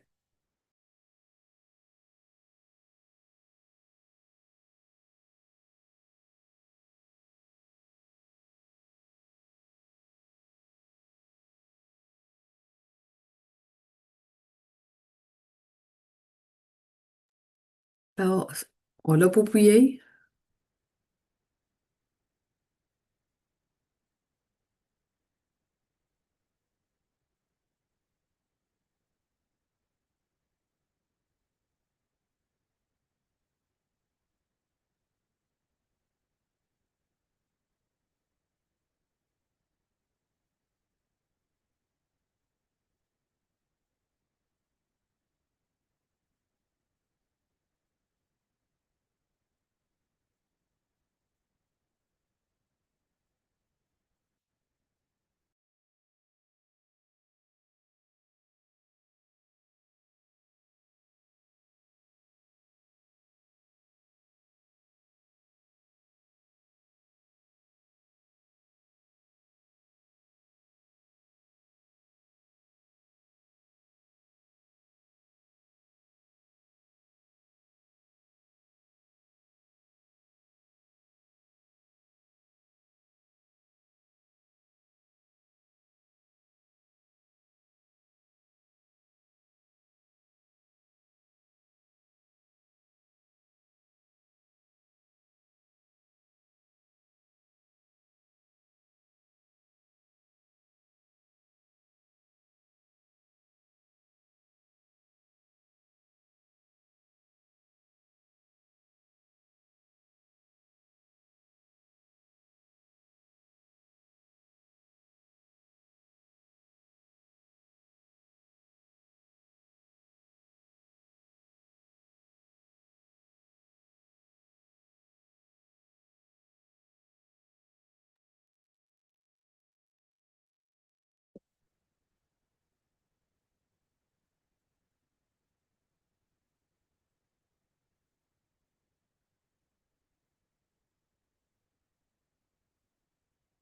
Pwe, s-, olo pwupwiei.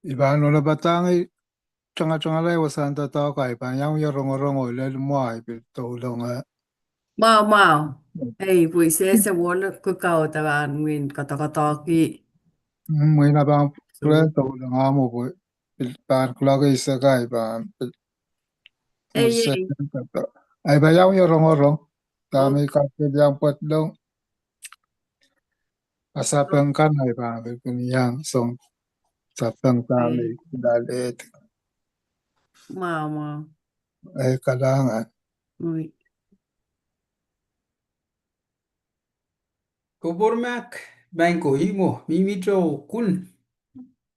I pahn olo padahngki tangatangala wasahn doadoahk, I pahn iang wia rongorong oh lel mwahu I pil doulong. Mwahu, mwahu. Ei, pwe I sehse wole kukau da pahn mwein koadokoadoahki. Mm, mwein a pahn pwurehng doulong ahmw pwe pil pahn kuloak eisek I pahn pil. Ei, ei. I pahn iang wia rongorong. Dahme I kak pil iang pwedlong. A sapeng kan I pahn pil kin iang soang sapeng dahme I pil alehdi. Mwahu, mwahu. Ei, kalahngan. Oi. Kupwur mahk, maing ko, ihmwo, mihmihte oh kun.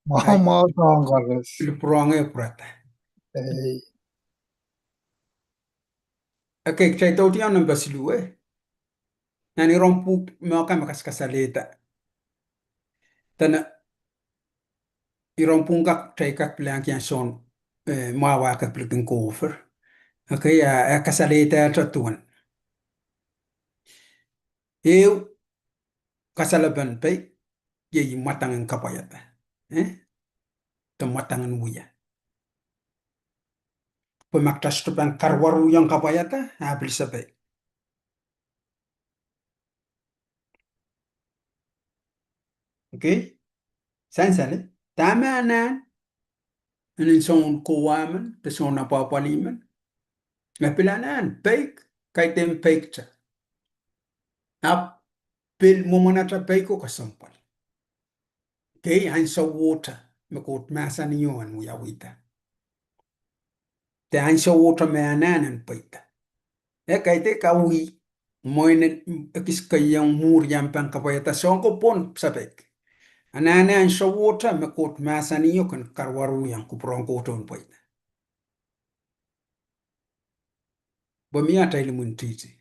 Mwahu, mwahu soang koaros. Pil pwurehng pwurada. Ei. Okay, kitail dohdiong nempe siluh, eh. Nan iren pwuhk me kak me kaskasalehiong. Dene iren pwuhk kak, kitail kak pil iang kihieng soang, eh, mwahu kak pil kin kohwei. Okay, a, e kasalehda duwen. Ehu, kasalepen peik, iei mwadang en kapwaiada. Eh? De mwadang en wia. Pwe ma kitail sohte pahn karuwaru iong kapwaiada, a pil sapail. Okay? Sansal, eh? Dahme anahn, en soun kowa men, de soun apwapwalih men. E pil anahn, peik, kaidehn peikte. Ahpw pil mwomwen ata peiko kesempwal. Okay, ansowohte, me Koht mahsanihong en wiawihda. De ansowohte me anahn en pweida. E kaidehn kawih, mwein ekis keiong mwuhr iang pahn kapwaiada soang ko pohn sapeik. Anahne ansowohte me Koht mahsanihong en karuwaru iong kupwuren Koht en pweida. Pwe mie atail imwintihti.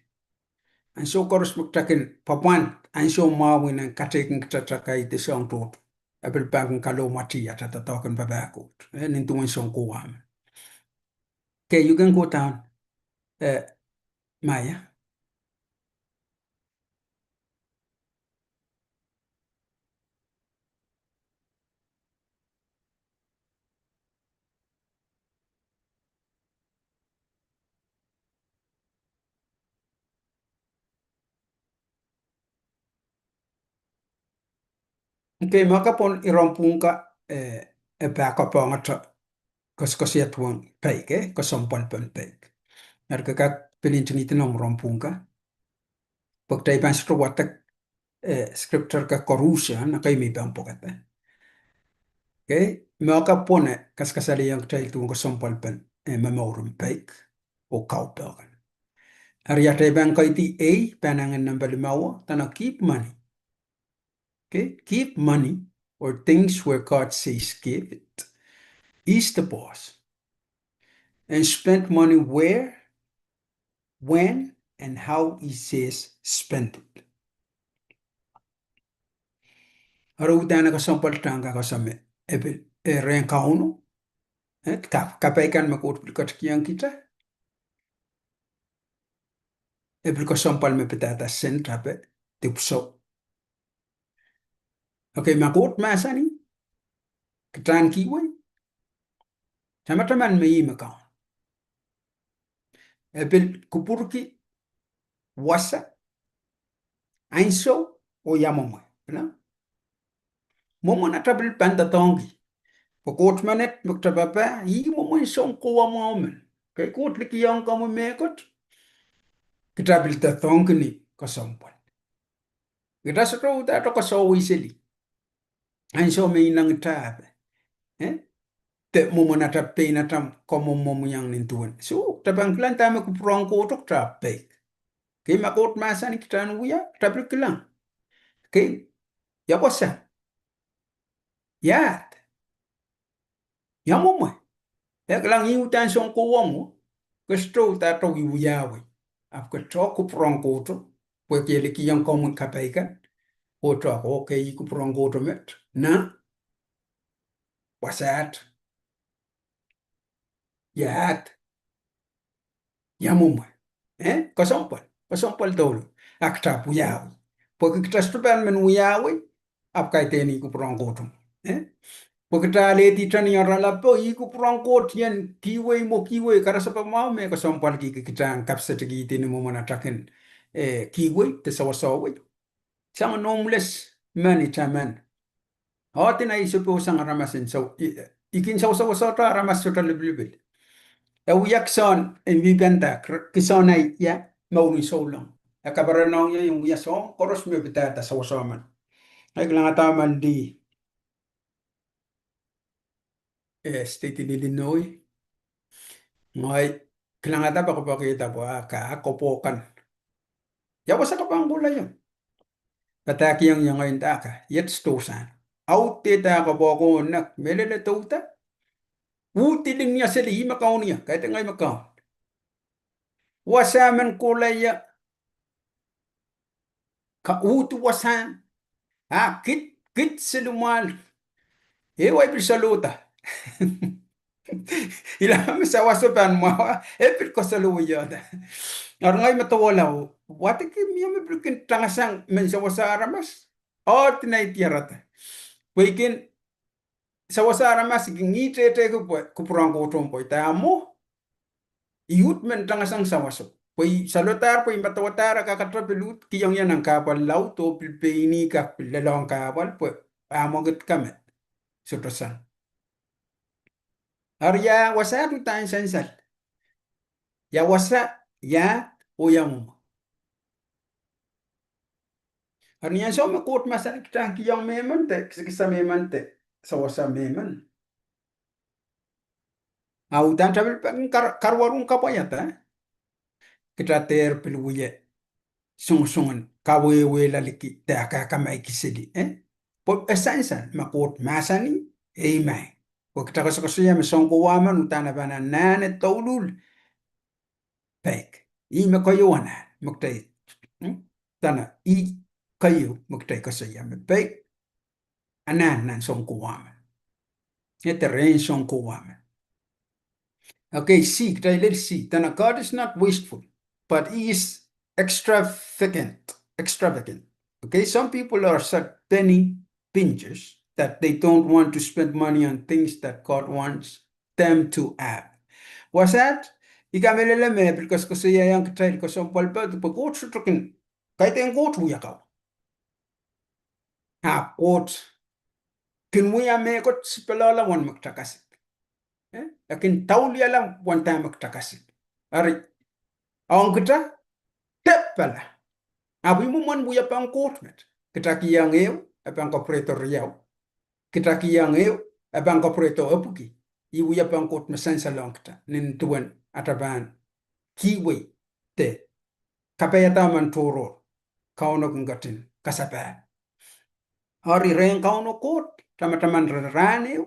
Ansou koaros me kitail kin pwapwand, ansou mwahu en katekin kitail kaidehn soang tohto. E pil pahn kin kalohmwatih atail doadoahk en papah Koht. Eh, nin duwen soun kowa men. Okay, you can go down. Eh, Maya. Okay, ma ke pwon iren pwuhk ka, eh, e pahn kapwaiada koasoakoasoia duwen peik, eh, kesempwalpen peik. Eri ke kak pil ntingihdi noumw iren pwuhk ka. Pwe kitail pahn sohte wadek, eh, scripture ka koaros, a, ekei me I pahn pwekada. Okay, ma ke pwon e kaskasalehiong kitail duwen kesempwalpen, eh, momouren peik, oh kaupehkan. Eri atail pahn kaidehn ei, pahn anahn number limau, dene keep money. Okay, keep money or things where God says give it. He's the boss. And spend money where, when, and how he says spend it. Eri uhdahn e kesempwal dahn kak koasoia me, e pil, e rehn Kauno, eh, ka, kapai kan me Koht pil ketikihong kitail. E pil kesempwal me pidada sent ape dipwisou. Okay, ma Koht mahsanih, kitail en kihwei. Tamataman me ih me Kaun. E pil kupwurki wasa, ansou, oh ia mwomwe. Ena? Mwomwen atail pil pahn doadoahngki. Pwe Koht menet me kitail papah, ih mwomwen soun kowa mwahu men. Okay, Koht likiong komwi mehkot. Kitail pil doadoahngki ni kesempwal. Kitail sohte uhdahn koasoia seli. Ansou me I nda kitail, eh? De mwomwen atail pein atail kamwomwomwi iang nin duwen. So, kitail pahn kilang dahme kupwuren Koht oh kitail peik. Okay, ma Koht mahsanih kitail en wia, kitail pil kilang. Okay, ia wasa. Ia ahd. Ia mwomwe. E kilang ih uhdahn soun kowa mwo. Ke sohte uhdahn wiawi. Ahpw ke tohn kupwuren Koht. Pwe ke likiong komwi kapai kan. Koht, okay, ih kupwuren Koht met. Ena? Wasa ahd. Ia ahd. Ia mwomwe. Eh? Kesempwal. Kesempwal douluhl. A kitail pahn wiawi. Pwe kitail sohte pahn men wiawi, ahpw kaidehn ih kupwuren Koht. Eh? Pwe kitail alehdi tani aralap oh ih kupwuren Koht ien kihwei mwo kihwei, karasepe mwahu me kesempwalki kitail en kapisadikihdi ni mwomwen atail kin, eh, kihwei, de sewesewei. Sang noumw les, mehn I taman. Ohdin ahi sohpeisang aramas en sou, I, I kin sewesewesehte aramas sohte lipilipil. E wia kison, en wipenda, kr-, kison ahi, ia, mour en souleng. E kaperenong ie, en wia soahng koaros me pidada sewesehman. Ahi kilangada mandi. Eh, state en Illinois. Ngehi kilangada poakepoakehda pwe a ka, a kopwou kan. Ia wasa ke pahn kohla ie. Padahkihong ie ngehi nda ka, iet sidohsang. Audehda kopwou ko nek, mehlel e douda. Uhdi lin ie seli, ih me Kaun ie, kaidehn ngehi me Kaun. Wasa men kohla ie. Ka uhdi wasahn. A kid, kid seli mwahl. Ehu ahi pil salohda. Ila me sawaso pahn mwawa, e pil koasoia wiewiahda. Eri ngehi me dawehla, wadek mie me pil kin tangasang mehn sawasa aramas? Ordinary diarada. Pwe I kin sawasa aramas I kin ngih tehtehki pwe kupwur en Koht ohng pwe I da mwo. I uhd men tangasang sawaso. Pwe I salodahr pwe I madawadahre kakete pil uhd kihong ie nan kahpwal laud oh pil pein ih kak pil lelohng kahpwal pwe ah mwekid kamed. Sohte sang. Eri ia wasaht uhdahn sansal? Ia wasa, ia, oh ia mwomwe? Eri ni ansou me Koht mahsanih kitail en kihong mehmen de kisakis mehmen de sawasa mehmen, a uhdahn kitail pil pahn kar-, karuwaru kapwaiada, kitail dehr pil wia songosongen kawehwe loaliki de akakamaiki seli, eh? Pwe e sansal me Koht mahsanih, e imai. Pwe kitail koasokoasoia me sounkowahmen uhdahn e pahn anahne douluhl peik. Ih me keieu anahn me kitail, hmm? Dene ih keieu me kitail koasoia me peik anahn nan sounkowahmen. Ede rehn sounkowahmen. Okay, C, kitail lel C. Dene God is not wasteful, but he is extravagant. Extravagant. Okay, some people are such penny pinchers that they don't want to spend money on things that God wants them to have. Wasaht, I kamehlele me e pil koasokoasoiaiong kitail kesempwal pwehki pwe Koht sohte kin, kaidehn Koht wia kau. Ahpw Koht kin wia mehkot sipeloala uwen me kitail kasik. Eh? E kin dauliala uwen dahme kitail kasik. Eri, ong kitail, tepala. Ahpw ih mwomwen wiepen Koht met. Kitail kihong ehu, e pahn kapwurehdo riau. Kitail kihong ehu, e pahn kapwurehdo epwiki. Ih wiepen Koht me sansalohng kitail nin duwen atail pahn kihwei de kapaiada emen tohrohr, Kauno kin ketin kasapahl. Eri rehn Kauno Koht, tamataman re rahn ehu,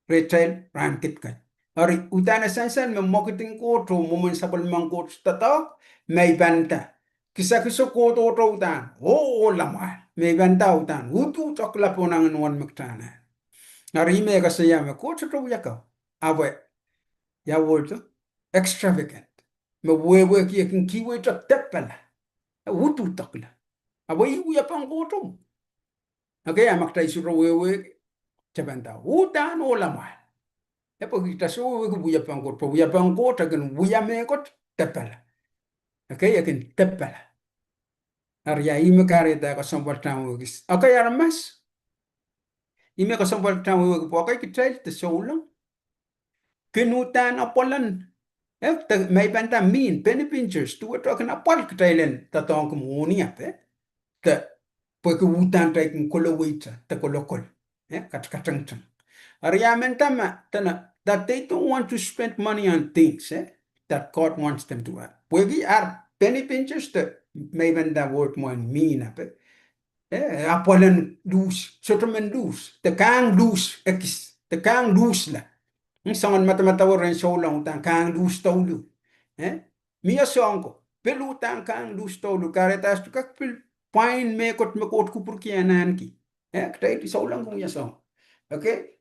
rehtail rahn kid kei. Eri uhdahn e sansal me mwekid en Koht oh mwomwen sapwellimen Koht doadoahk, me I pahn nda, kisakiso kohdohdo uhdahn, oh, oh lamwahl, me I pahn nda uhdahn uduhdokla pohn angin uwen me kitail anahne. Eri ih me e koasoia me Koht sohte wia kau. Ahpw, ia wehwehki, extravagant. Me wehwehki e kin kihwei tepela, uduhdokla. Ahpw ih wiepen Koht o. Okay, a ma kitail sohte wehwehki, kitail pahn nda uhdahn oh lamwahl. E pwehki kitail sohte wehwehki wiepen Koht, pwe wiepen Koht e kin wia mehkot tepela. Okay, e kin tepela. Eri ia ih me kahrehda kesempwal kitail wehwehki? Okay, aramas, ih me kesempwal kitail wehwehki pwe okay kitail de souleng kin uhdahn apwal en, eh, de me I pahn nda mean, penny pinchers, duwehte kin apwal kitail en doadoahngki mwohni ape, de pwehki uhdahn kitail kin koloweite de kolokol, eh, kat-, katengteng. Eri ia me nda ma, dene, that they don't want to spend money on things, eh, that God wants them to have. Pwehki ar penny pinchers de me I pahn nda word mwohn mean ape, eh, apwal en luhs, sohte men luhs, de kahng luhs ekis, de kahng luhsla. Mm, soangen madamadau rehn souleng uhdahn kahng luhs douluhl. Eh, mie soang ko, pil uhdahn kahng luhs douluhl, kahrehda sohte kak pil pwain mehkot me Koht kupwurki en ahneki. Eh, kitail souleng kin wia soang. Okay?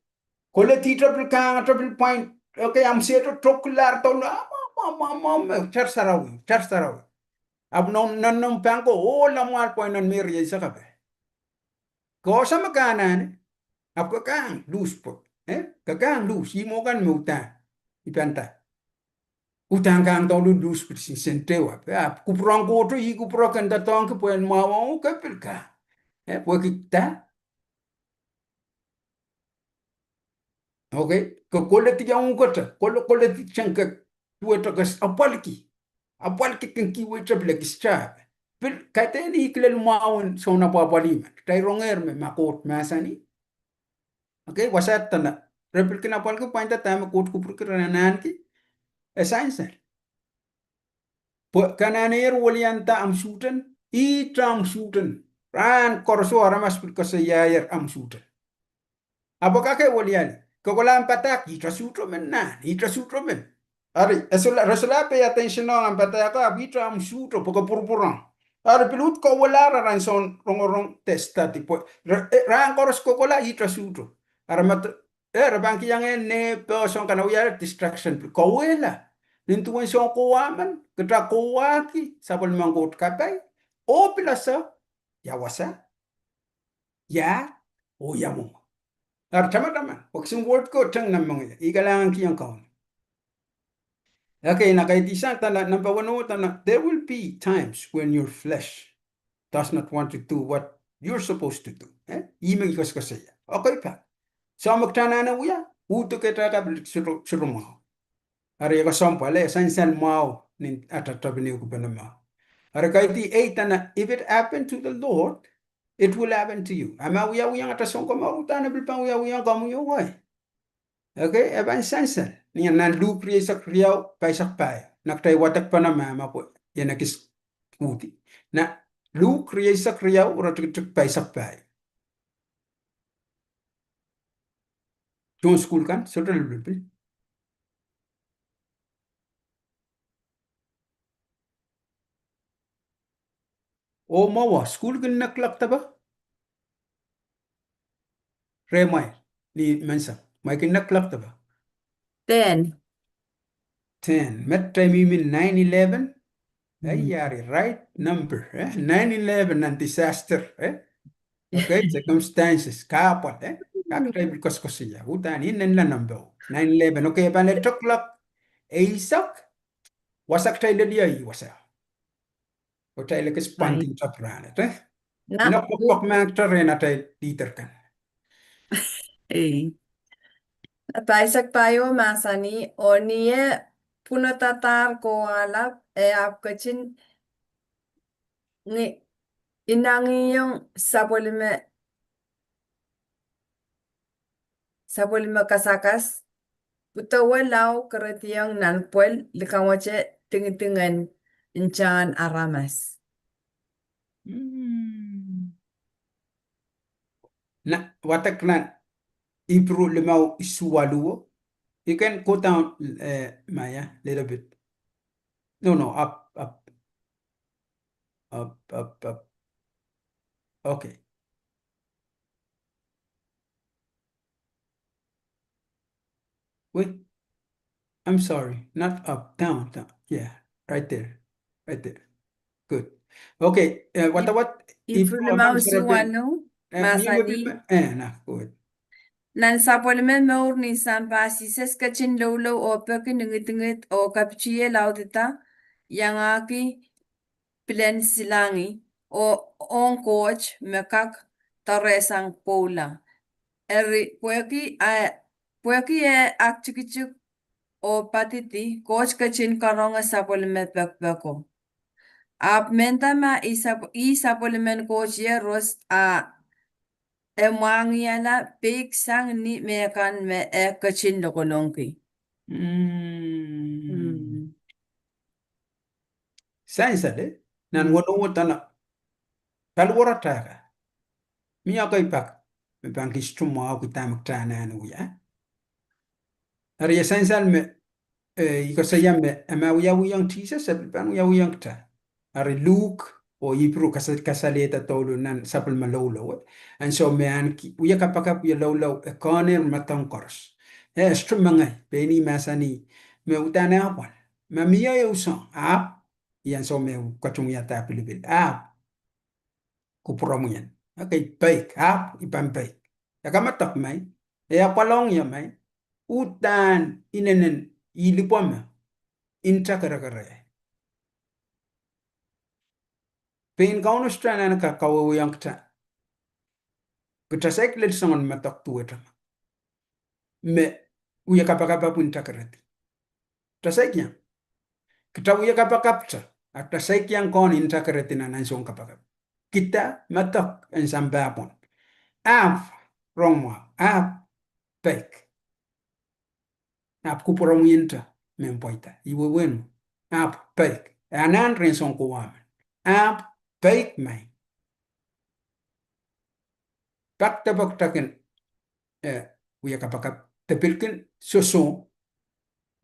Koledi te pil kahng, te pil pwain, okay, ahmw sehte toklahr douluhl, ah, ma, ma, ma, ma, ma, tar sarawi, tar sarawi. Ahpw nohn, nohn, nohn pahn ko, oh lamwahl pwain nohn me riei sakape. Ke ese me ke anahne, ahpw ke kahng luhs pwe, eh? Ke kahng luhs, ih mwo kan me uhdahn I pahn nda. Uhdahn kahng douluhl luhs pwe sent ehu ape, ahpw kupwuren Koht o, ih kupwure ken doadoahngki pwe en mwahu ong ke pil kahng. Eh, pwehki da? Okay, ke koledi ong uhkete, kole-, koledi teng ke duwehte ke s-, apwalki. Apwalki ken kihwei te pil ekis te ape. Pil kaidehn ih kilel mwahun soun apwapwalih me kitail rongehr me ma Koht mahsanih. Okay, wasaht dene, re pil kin apwalki pwain da dahme Koht kupwurki ren ahneki, e sansal. Pwe ke anahnehr welianda ahmw suhten, ihte ahmw suhten. Rahn koaros aramas pil koasoiahier ahmw suhten. Ahpw kake weliandi, ke kolahng padahk, ihte suhto men nan, ihte suhto men. Eri, e sola, re solahr pay attention ong ahmw padahk o, ahpw ihte ahmw suhto, pwe ke pwurpwurong. Eri pil uhd kohwei rahn soun rongorong de study, pwe re, eh, rahn koaros kokohla ihte suhto. Eri ma te, eh, re pahn kihong eh ne person kan wia distraction pil kauwehla. Nin duwen soun kowa men, kitail kowahki sapwellimen Koht kapai, oh pil ese, ia wasa, ia, oh ia mwomwe. Eri tamataman, pwe kisin word ko teng nan mengei, I kalahngan kihong Kauno. Okay, na kaidehn sang dene, number one, oh, dene, there will be times when your flesh does not want to do what you're supposed to do. Eh? Ih me I koasokoasoia. Okay, pak. So, me kitail anahne wia, uhd kitail kapil suru, suru mwahu. Eri e kesempwal, e sansal mwahu, nin atail tepin ehukipene mwahu. Eri kaidehn ehu dene, if it happened to the Lord, it will happen to you. A ma wiawiong atail sounkomour, uhdahn e pil pahn wiawiong komwi oh ngehi. Okay, e pahn sansal. Ni nan Luk rieisek riau, pahisek pahieu. Na kitail wadekpene ma, ma pwe, ien ekis uhdi. Na Luk rieisek riau, iretikitik pahisek pahieu. Tohn sukuhl kan, sohte lipilipil. Oh mwawa, sukuhl kin neglect-pe? Rehmwail, ni menseng, mwein kin neglect-pe? Ten. Ten, met kitail mihmi nine eleven? Eh, iari, right number, eh? Nine eleven nan disaster, eh? Okay, circumstances, kahpwal, eh? Kak kitail pil koasoakoasoia, uhdahn ih nanleng number. Nine eleven, okay, e pahn lel o'clock eisek, wasa kitail lel ie, ih wasa. Oh kitail ekis pwandin tep rahnwet, eh? Na, ina pokpok mahkta rehn atail leader kan. Eh. Pahisek pahieu mahsanih, oh ni eh pwunodadahr kowahlap, e ahpw ketin ngi-, inangihong sapwellime, sapwellime kasakas, pwudowe lao kerediong nan pwel likamwete dingidingen ntahn aramas. Mm. Na, wadek nan Ipru limau isuh waluh. You can go down, eh, Maya, little bit. No, no, up, up. Up, up, up. Okay. Wait, I'm sorry, not up, down, down. Yeah, right there, right there. Good. Okay, eh, what, what? Ipru limau isuh waluh, eh, mahsanih, eh, na, good. Nan sapwellime mour ni sampah, Sises ketin loulou oh peki ni ngidingid oh kapitihie laudida, iangahki pilen silangi, oh ong Koht me kak doarehsang pwoula. Eri pwehki e, pwehki e aktikitik oh padidi, Koht ketin karonge sapwellime pekipeko. Ahpw mehnda ma ih sap-, ih sapwellimen Koht iehros, a e mwahngihala peiksang ni mehkan me e ketin lokolongki. Mm. Mm. Sansal, eh? Nan, mm, weneu dene, paliwaratail ka. Mie ekei pak me pahn kis tumwahuki dahme kitail anahne wia. Eri e sansal me, eh, I koasoia me, a ma wiawihong Sises, e pil pahn wiawihong kitail. Eri Luk oh Ipru kas-, kasalehda douluhl nan sapwellime loulou, eh. Ansou me ahneki wia kapakap, wia loulou, e kohnehr medek koaros. E sohte mengei, pein ih mahsanih me uhdahn apwal. Ma mie ehu soang, ahpw, ih ansou me e ketin wiahda pilipil, ahpw kupwuromwi en. Ekei peik, ahpw I pahn peik. E kamedek mai, e apwalong ie mai, uhdahn inenen ih lipweme, nta kerekere. Pein Kauno sohte anahne ka-, kawehwehiong kitail. Kitail saik lel soangen medek duwehte me wia kapakap ahpw nta keredi. Kitail saik iang. Kitail wia kapakapte, a kitail saik iang kohn nta keredi nan ansoun kapakap. Kitail medek en sampah pwon. Ahpw rong mwahu, ahpw peik. Ahpw kupwuromwi nta, mehn pweida. Ih wehwehn, ahpw peik. E anahn rehn soun kowa men. Ahpw peik mai. Pak depe kitail kin, eh, wia kapakap, de pil kin sohso,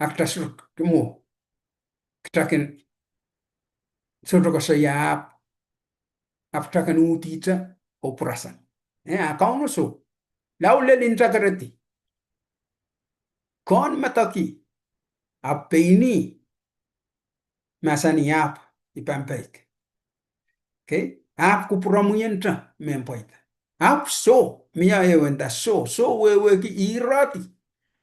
a kitail sohte kin mwo. Kitail kin sohte koasoia ahpw, ahpw kitail kin uhdihte oh pwurasang. Eh, a Kauno soh. Lao lel nta keredi. Kehn medek, ahpw pein ih mahsanih ahpw I pahn peik. Okay? Ahpw kupwuromwi nta mehn pweida. Ahpw soh, mie ehu nda soh, soh wehwehki iradi.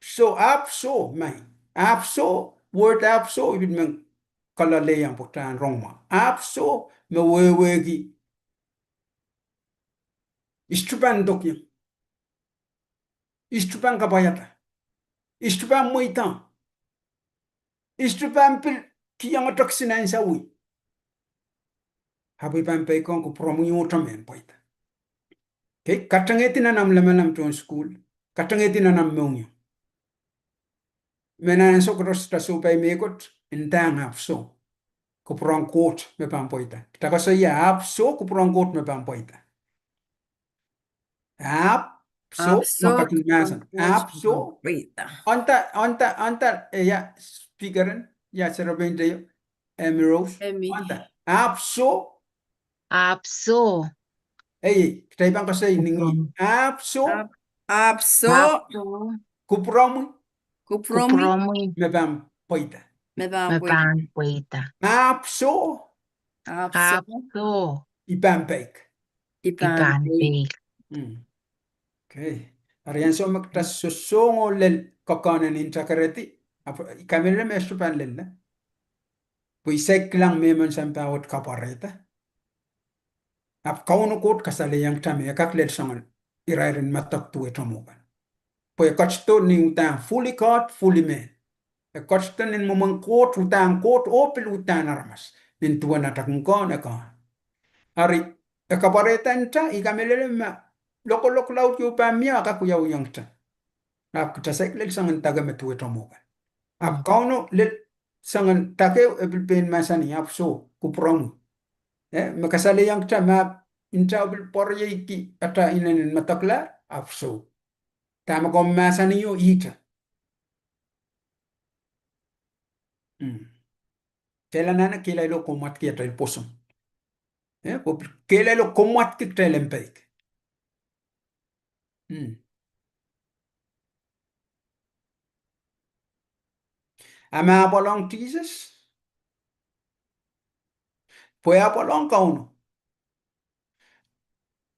Soh, ahpw soh, mai. Ahpw soh, word ahpw soh, I pil men kalelehiong pwe kitail en rong mwahu. Ahpw soh, me wehwehki I sohte pahn dokiong. I sohte pahn kapwaiada. I sohte pahn mweidohng. I sohte pahn pil kihong tohn kisin ansou wet. Ahpw I pahn peikiong kupwuromwi nta mehn pweida. Okay, katengehdi nan omw lamalam tohn sukuhl. Katengehdi nan omw mohngiong. Me nan ansou koaros kitail sohpai mehkot, ndahng ahpw soh. Kupwuren Koht me pahn pweida. Kitail koasoia ahpw soh, kupwuren Koht me pahn pweida. Ahpw soh, ahpw soh, ma katin mahsen. Ahpw soh. Nda, nda, nda, eh, ia, speaker en, ia, serepein teio, Amy Rose. Amy. Nda, ahpw soh. Ahpw soh. Ei, kitail pahn koasoi nin, ahpw soh. Ahpw, ahpw soh. Ahpw soh. Kupwuromwi. Kupwuromwi. Kupwuromwi. Me pahn pweida. Me pahn pweida. Me pahn pweida. Ahpw soh. Ahpw soh. Ahpw soh. I pahn peik. I pahn peik. I pahn peik. Mm. Okay. Eri ansou me kitail sohsohng oh lel kokohn en nta keredi, ahpw I kamehlele me e sohte pahn lella. Pwe I saik kilang mehmen sampah wet kapwarehda. Ahpw Kauno Koht kasalehiong kitail me e kak lel soangen irair en medek duwehte mwomwen. Pwe e ketido ni uhdahn fully God, fully man. E ketido ni mwomwen Koht, uhdahn Koht, oh pil uhdahn aramas. Nin duwen atail kehn, e kehn. Eri, e kapwarehda nta, I kamehlele me lokolok laud ieu pahn mie, e kak wiawiong kitail. Ahpw kitail saik lel soangen dake me duwehte mwomwen. Ahpw Kauno lel soangen dake, e pil pein mahsanih, ahpw soh, kupwuromwi. Eh, me kasalehiong kitail me nta pil pwarieiki atail inenen medekla, ahpw soh. Dahme komw mahsanihio ihte. Mm. Kitail anahne kehlail oh kommwadki atail pwoson. Eh, pwe pil kehlail oh kommwadki kitail en peik. Mm. A ma apwal ong Sises? Pwe apwal ong Kauno.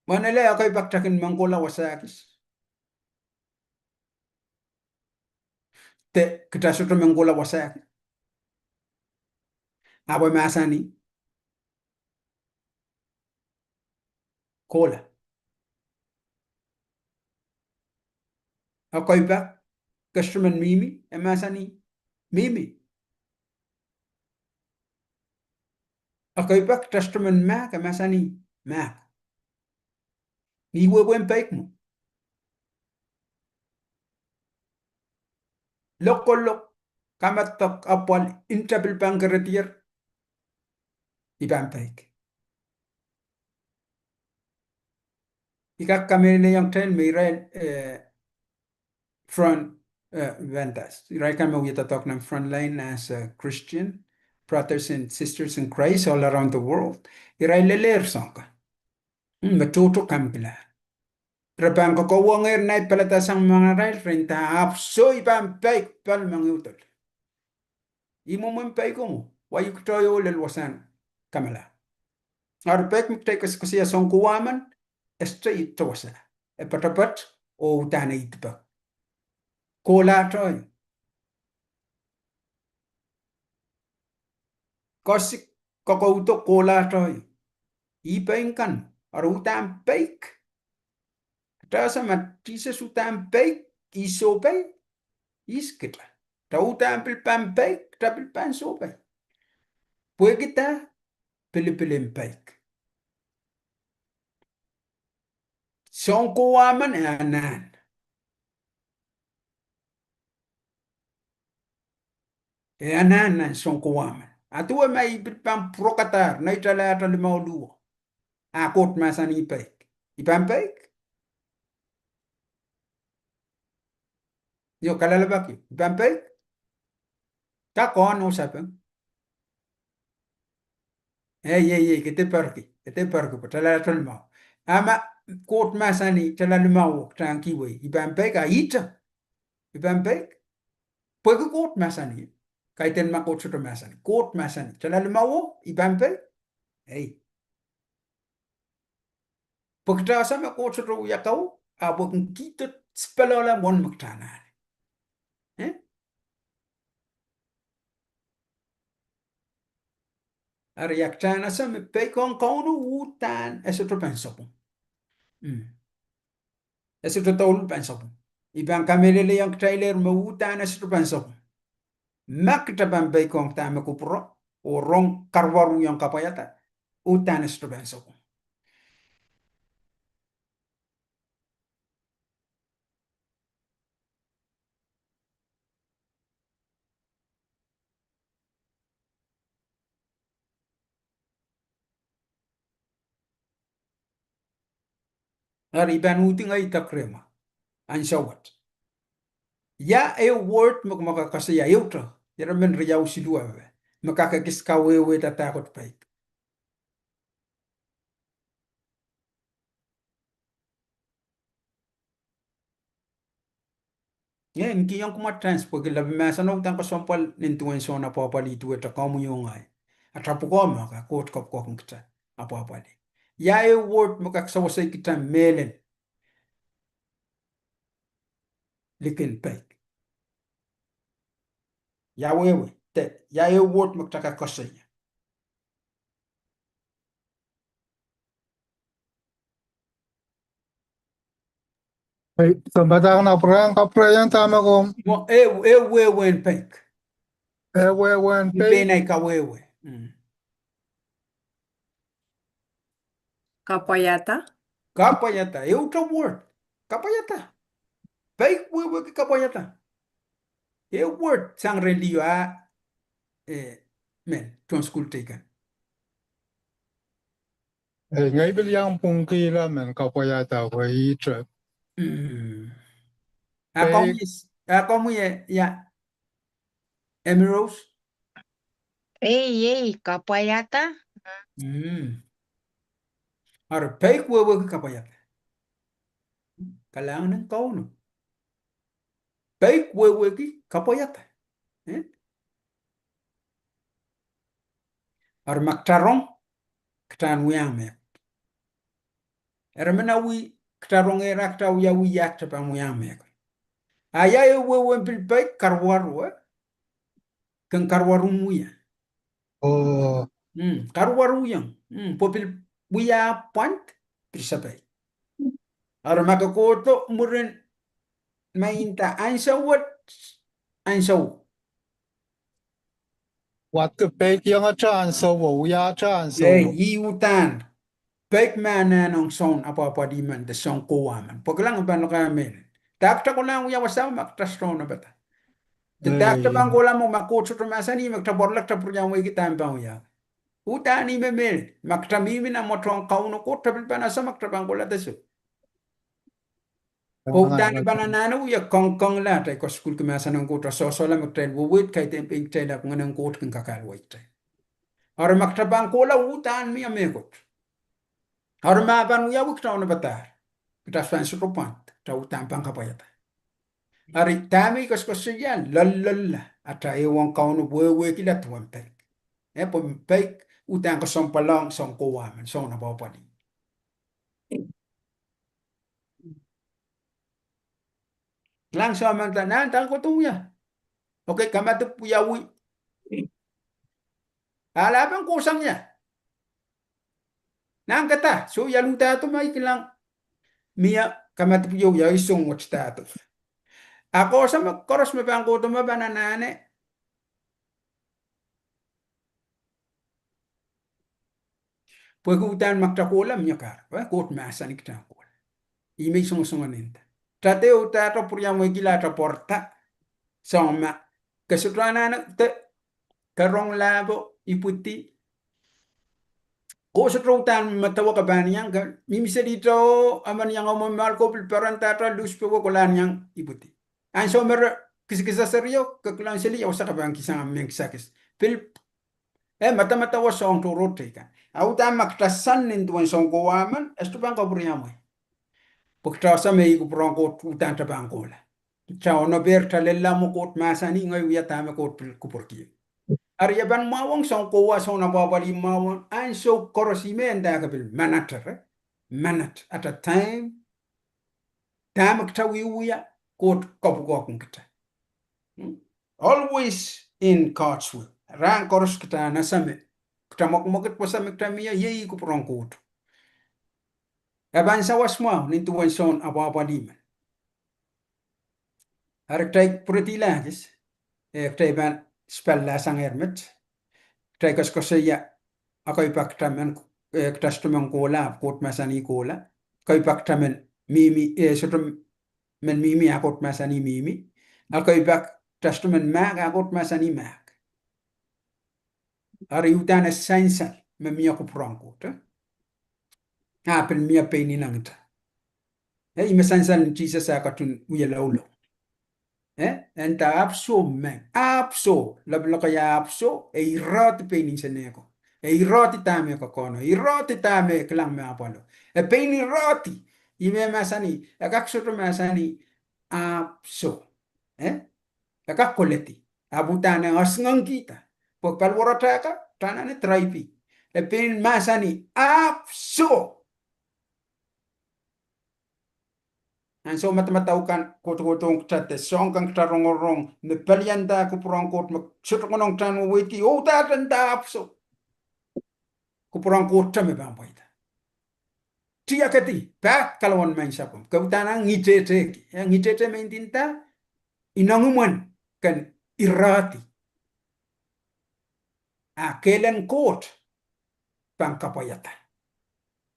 Mwein e ekei pak kitail kin men kohla wasa kis. De kitail sohte men kohla wasa kis. Ahpw e mahsanih, kohla. Ekei pak, ke sohte men mihmi, e mahsanih, mihmi. Ekei pak, ke sohte men mahk, e mahsanih, mahk. Ni wehwehn peik mwo. Lokolok, kamadok, apwal, nta pil pahn keredier, I pahn peik. I kak kamehlelehiong kitail me irail, eh, front, eh, vendors. Irail kan me wia doadoahk nan front line as a Christian, brothers and sisters in Christ all around the world. Irail lelehr soahng kan. Mm, me tohto kamkilahr. Re pahn kokohwongehr nai palada sang mangarail, re nda ahpw soh, I pahn peik pali mengihudol. I mwomwen peik mwo, wai kitail oh lel wasahn kamala. Eri peik me kitail koasoakoasoia soahng kowahmen, e sohte ihte wasa. E poatopoat, oh uhdahn e idipek. Kohlahte. Koasik, kokoudo, kohlahte. Ih pein kan, eri uhdahn peik. Kitail ese ma Sises uhdahn peik, ih sohpai, ihs kita? Kitail uhdahn pil pahn peik, kitail pil pahn sohpai. Pwehki dah? Pilipil en peik. Soahng kowahmen e anahn. E anahn nan soahng kowahmen. A duwe ma I pil pahn pwurokadahr, nait ale ahte limau luo. A Koht mahsanih peik. I pahn peik? Io, kalelapak io. I pahn peik? Kak kohn oh sapeng. Ei, ei, ei, ke dehr perki, ke dehr perki, pwe tala ahte limau. A ma Koht mahsanih tala limau, oh kitail en kihwei. I pahn peik, a ihte? I pahn peik? Pwehki Koht mahsanih, kaidehn ma Koht sohte mahsanih, Koht mahsanih, tala limau, I pahn pei. Ei. Pwe kitail ese me Koht sohte wia kou, ahpw e kin kihdo sipeloale mwohn me kitail anahne. Eh? Eri kitail ese me peikiong Kauno uhdahn e sohte pahn sapwung. Mm. E sohte douluhl pahn sapwung. I pahn kamehlelehiong kitailehr me uhdahn e sohte pahn sapwung. Ma kitail pahn peikiong dahme kupwuro, oh rong karuwaru iong kapwaiada, uhdahn e sohte pahn sapwung. Eri I pahn uhdi ngehi dak rehmw, ansou wet. Ia ehu word me kumwa kak koasoia, ehute, ire men riau siluh ewe, me kak ekis kawehwehda dahkot peik? Nge, I kihong kumwa chance pwehki lapalap mahsen o uhdahn kesempwal nin duwen Sohn apwapwalih duwehte komwi oh ngehi. Ata pwukoa me ka Koht kapwukoa kin kitail apwapwalih. Ia ehu word me kak sewese kitail mehlel likin peik? Ia wehwe, de, ia ehu word me kitail kak koasoia? Ei, komw padahk nan pwurehng, kapwurehng dahme komw. Mwo, ehu, ehu wehwehn peik. Ehu wehwehn peik. Pein ei kawehwe. Mm. Kapwaiada. Kapwaiada. Ehute word. Kapwaiada. Peik wehwehki kapwaiada. Ehu word sang rehn liho a, eh, men, tohn sukuhl teikan. Eh, ngehi pil iang pwungkihla men kapwaiada pwe ihte. Mm. A komwi, a komwi, eh, ia, Emi Rose? Ei, ei, kapwaiada. Mm. Eri peik wehwehki kapwaiada. Kalahngan en Kauno. Peik wehwehki kapwaiada. Eh? Eri ma kitail rong, kitail en wiahiong mehkot. Eri ma kitail wia, kitail rong ira, kitail wiawi, ia kitail pahn wiahiong mehkot. A ia ehu wehwehn pil peik? Karuwaru, eh? Ken karuwaru wia. Oh. Mm, karuwaru iong. Mm, pwe pil wia pwand, pil sapai. Eri ma ke kohdo mwurin, ma inda ansou wet, ansou. Wadki peikiong ata ansou, wiahda ansou. Ei, ih uhdahn. Peik me anahn ong Sohn apwapwalih men de Sohn kowa men. Pwe kilang, I pahn lokaia mehlel. Dah kitail kolahng wia wasao ma kitail sohte onopada? De dah kitail pahn kohla mwo ma Koht sohte mahsanih me kitail pwarala, kitail pwuriamweiki dahme pahn wiawi? Uhdahn ih me mehlel. Ma kitail mihmi nan mwoatohng Kauno Koht, kitail pil pahn ese ma kitail pahn kohla de soh. Oh uhdahn I pahn anahne wia kongkongla atail kasukuhlki mahsen en Koht, a sohsohla me kitail wehwehki kaidehn pein kitail ahpw Ngehn en Koht kin kakaluwa kitail. Eri ma kitail pahn kohla, uhdahn mie mehkot. Eri ma pahn wiawi, kitail onopadahr. Kitail pahn sohte pwand, kitail uhdahn pahn kapwaiada. Eri dahme I koasokoasoia, loalloalla atail ehuong Kauno, wehwehkihla duwen peik. Eh, pwe peik uhdahn kesempwal ong Sohn kowa men, Sohn apwapwalih. Kilang, soh, ma kitail nan dahkot wia. Okay, kamadipw wiawi. Ahla pahn kohsang ia. Nan kitail, soh, ia luhdahdo ma I kilang mie kamadipw ieu ia I song wet dahdo. A kohsang me koaros me pahn kohdo ma pahn anahne. Pwehki uhdahn ma kitail kohla mie kahrepe, Koht mahsanih kitail kohla. Ih me I songosongen nda. Kitail dehr uhdahn pwuriamweikihla atail pwarada. Soh, ma ke sohte anahne de ke rong lahpo ipwidi. Ke sohte uhdahn medewe ke pahn iang, ke mihmi seli te oh emen iang omw mwahl, ke pil peren dahte luhs pwe ke kolahng iang ipwidi. Ansou me re kisikisa serio, ke kilang seli ia wasa ke pahn kisang mehn kisakis. Pil, eh, medemedewe soahng tohrohr teikan. A uhdahn ma kitail sang nin duwen Sohn kowa men, e sohte pahn kapwuriamwei. Pwe kitail ese me ih kupwuren Koht uhdahn kitail pahn kohla. Kitail onopehte lella mwo Koht mahsanih, ngehi wia dahme Koht pil kupwurki. Eri e pahn mwahuong soun kowa, soun apwapwalih mwahuong, ansou koaros ihme e nda ke pil manatere, manat at a time, dahme kitail wiewia, Koht kapwukoahkin kitail. Hmm? Always in God's will. Rahn koaros kitail en ese me, kitail mwekmwekid wasa me kitail mie, iei kupwuren Koht. E pahn sawas mwahu nin duwen soun apwapwalih men. Eri kitail pwuredila kis, eh, kitail pahn spell la sangehr met. Kitail koasokoasoia, ekei pak kitail men, eh, kitail sohte men kohla, Koht mahsanih kohla. Ekei pak kitail men mihmi, eh, sohte men mihmi, a Koht mahsanih mihmi. Ekei pak kitail sohte men mahk, a Koht mahsanih mahk. Eri uhdahn e sansal me mie kupwuren Koht, eh? A pil mie pein ineng kitail. Eh, ih me sansal en Sises ah ketin wie loulou. Eh, e nda ahpw soh, men ahpw soh, lapalap lokaia ahpw soh, e irehdi pein inseneko. E irehdi dahme e kokono, e irehdi dahme e kilang me apwalo. E pein irehdi, ihme mahsanih, e kak sohte mahsanih, ahpw soh. Eh? E kak koledi. Ahpw uhdahn e esingekihda. Pwe paliwaratail ka, tanane traipi. E pein mahsanih, ahpw soh. Ansou madamadau kan kohkohdohng kitail de soahng kan kitail rongorong, me pelianda kupwuren Koht me sohte konehng kitail en weweidki, oh, uhdahn e nda ahpw soh. Kupwuren Koht te me pahn pweida. Tiakedi, pahn kalawan maing sapwm. Ke uhdahn ngihtetehki. Eh, ngihteteh me ndinda, ineng imwen ken irehdi. A kehlen Koht pahn kapwaiada.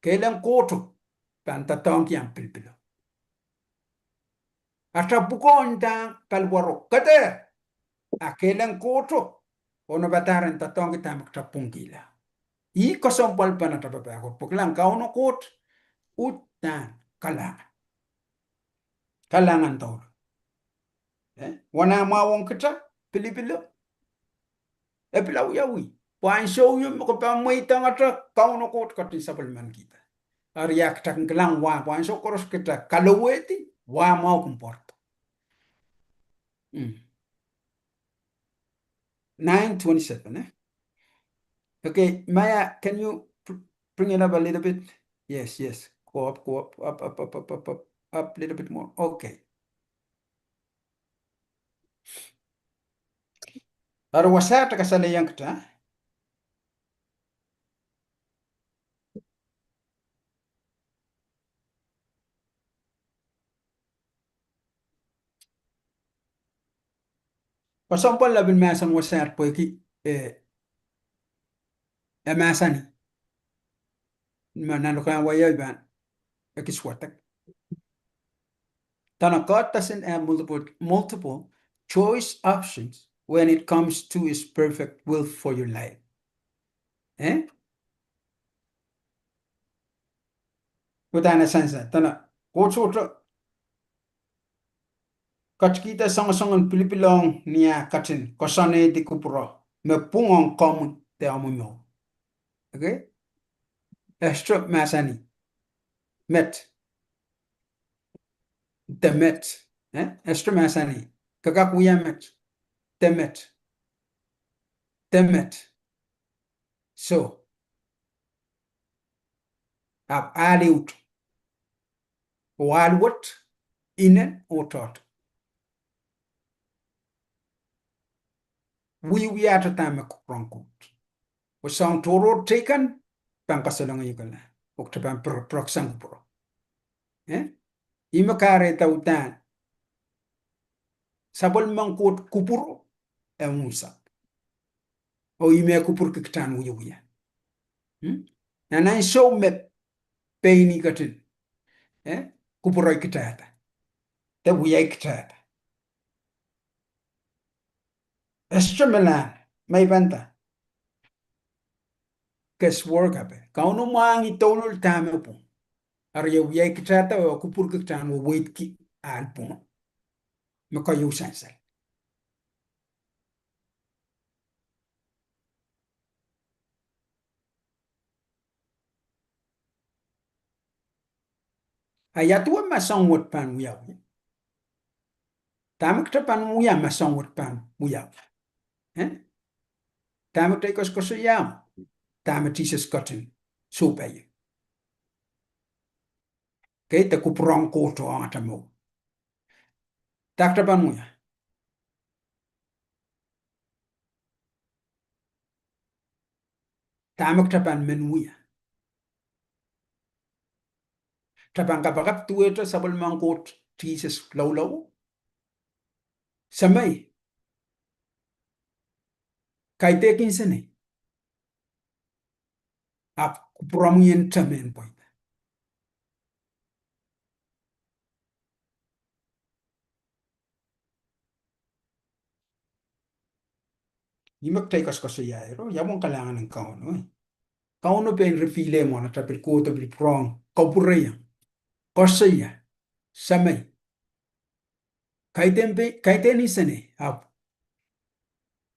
Kehlen Kohto pahn doadoahngki ahmw pilipilo. Ata pwukoa ndahng paliwaro, kede, a kehlen Kohto onopadahr en doadoahngki dahme kitail pwungkihla. Ih kesempwal pahn ata papah Koht, pwe kilang Kauno Koht uhdahn kalahngan. Kalahngan doula. Eh, wana mwahuong kitail pilipilo. E pil wiawi. Pwe ansou ieu me ke pahn mweidehng ata, Kauno Koht ketin sapwellimanikihda. Eri a kitail kin kilang wa, pwe ansou koaros kitail kalowehdi, wa mwahu kin pwardo. Mm. Nine twenty-seven, eh? Okay, Maya, can you pr-, bring it up a little bit? Yes, yes. Go up, go up, up, up, up, up, up, up, up, little bit more. Okay. Eri wasaht e kasalehiong kitail. Kesempwal lapin mahsen wasaht pwehki, eh, e mahsanih. Ma nan lokaia wai I pahn ekis wadek. Dahme, God doesn't have multiple, multiple choice options when it comes to his perfect will for your life. Eh? Uhdahn e sansal, dahme, Koht sohte ketikihda soangsoangen pilipil ong ni ah ketin koasoanehdi kupwuro me pwung ong komwi de omwi mour. Okay? E sohte mahsanih, met. De met. Eh? E sohte mahsanih, ke kak wia met. De met. De met. So, ahpw ahl ehute. Oh ahl wet, inen oh tohto. Wiewia ata dahme kupwuren Koht. Oh soahng tohrohr teikan pahn kasalongaiukala. Oh kitail pahn pr-, proksan kupwuro. Eh? Ih me kahrehda uhdahn sapwellimen Koht kupwuro e unsek. Oh ih me kupwurki kitail en wiewia. Hmm? Nan ansou me pein ih ketin, eh, kupwurei kitailda de wiai kitailda. E sohte me lahn, me I pahn nda, guess work ape. Kauno mwahngih douluhl dahme pwung. Eri e wiai kitailda oh e kupwurki kitail en weweidki ahl pwungo. Me keieu sansal. A ia duwe ma soahng wet pahn wiawi? Dahme kita pahn wia ma soang wet pahn wia? Eh? Dahme kita koasokoasoia? Dahme Sises ketin sohpai? Okei, de kupwuromwi Koht ong atail mour. Dahme kita pahn wia? Dahme kita pahn men wia? Kita pahn kapakap duwehte sapwellimen Koht Sises loulou? Semei, kaidehkin seni, ahpw kupwuromwi en te mehn pweida. Ih me kita koasokoasoia iro, ia pwong kalahngan en Kauno, eh? Kauno pein reveal mwohn atail pil kohdo pil pwurehng kapwurehiong, koasoia, Semei, kaidehn pe, kaidehn seni, ahpw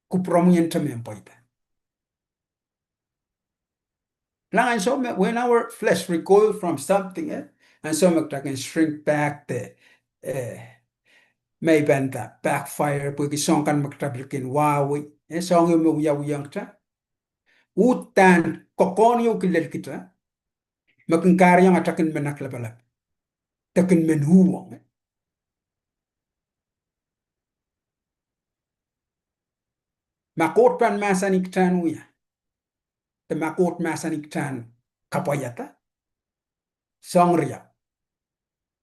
kupwuromwi en te mehn pweida. Kilang, ansou me, when our flesh recoil from something, eh, ansou me kita kin shrink back de, eh, me I pahn nda backfire, pwehki soahng kan me kita pil kin wahwei, eh, soahng ieu me wiawiong kita. Uhdahn kokohn ieu kilel kita me kin kahrehiong atail kin men aklapalap, de kin men uhwong. Ma Koht pahn mahsanih kita en wia, de ma Koht mahsanih kita en kapwaiada, soahng riau.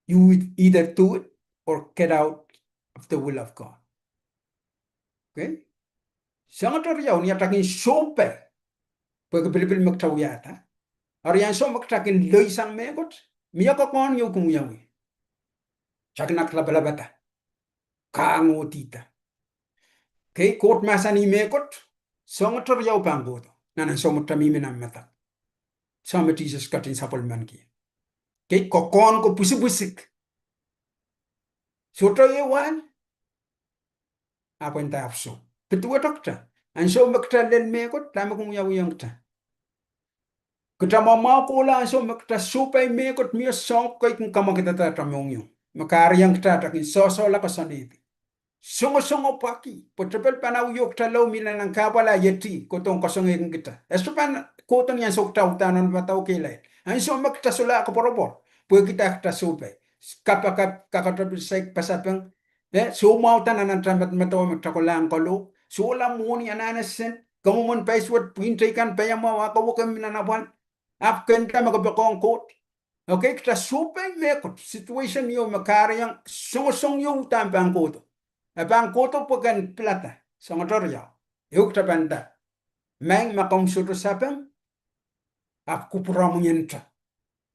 You either do it or get out of the will of God. Okei? Soangohte riau, ni atail kin sohpai pwehki pilipil me kita wiahda. Eri ansou me kita kin leisang mehkot, mie kokohn ieu kin wiawi. Kita kin aklapalapda, kahngohdihda. Okei, Koht mahsanih mehkot, soangohte riau pahn kohdo nan ansou me kita mihmi nan madau. Soh me Sises ketin sapwellimaniki. Okei, kokohn ko pwisipwisik. Sohte ehu wahl, ahpw e nda ahpw soh. Pil duwehte kita, ansou me kita lel mehkot, dahme kin wiawiong kita? Kita mwamwahu kohla ansou me kita sohpai mehkot, mie soahng kei kin kamwakidada atail mohngiong, me kahrehiong kita atail kin sohsohla koasoanehdi. Songosongo pwaki, pwe tepel pahn awih kita lao mih nan kahpwal a ieti kohdohng koasoanehkin kita. E sohte pahn kohdo ni ansou kita uhdahn nan madau kehlail. Ansou me kita solahr koapworopwor pwehki kita sohpai, kapakap, kakete pil saik pasapeng, eh, soumwahuda nan atail madamadau me kita kolahng kalohk, sohla mwohni anahne sent, kamwomwen paisuwed, pwihn teikan, paiamwahu, akaweke mih nan apwal, ahpw kin nda me ke poakohng Koht. Okei, kita sohpai mehkot, situation ieu me kahrehiong songosong ieu uhdahn pahn kohdo. E pahn kohdo pwe ken pilada, soangohte riau. Ehu kita pahn nda, Maing, ma komw sohte sapeng, ahpw kupwuromwi en te.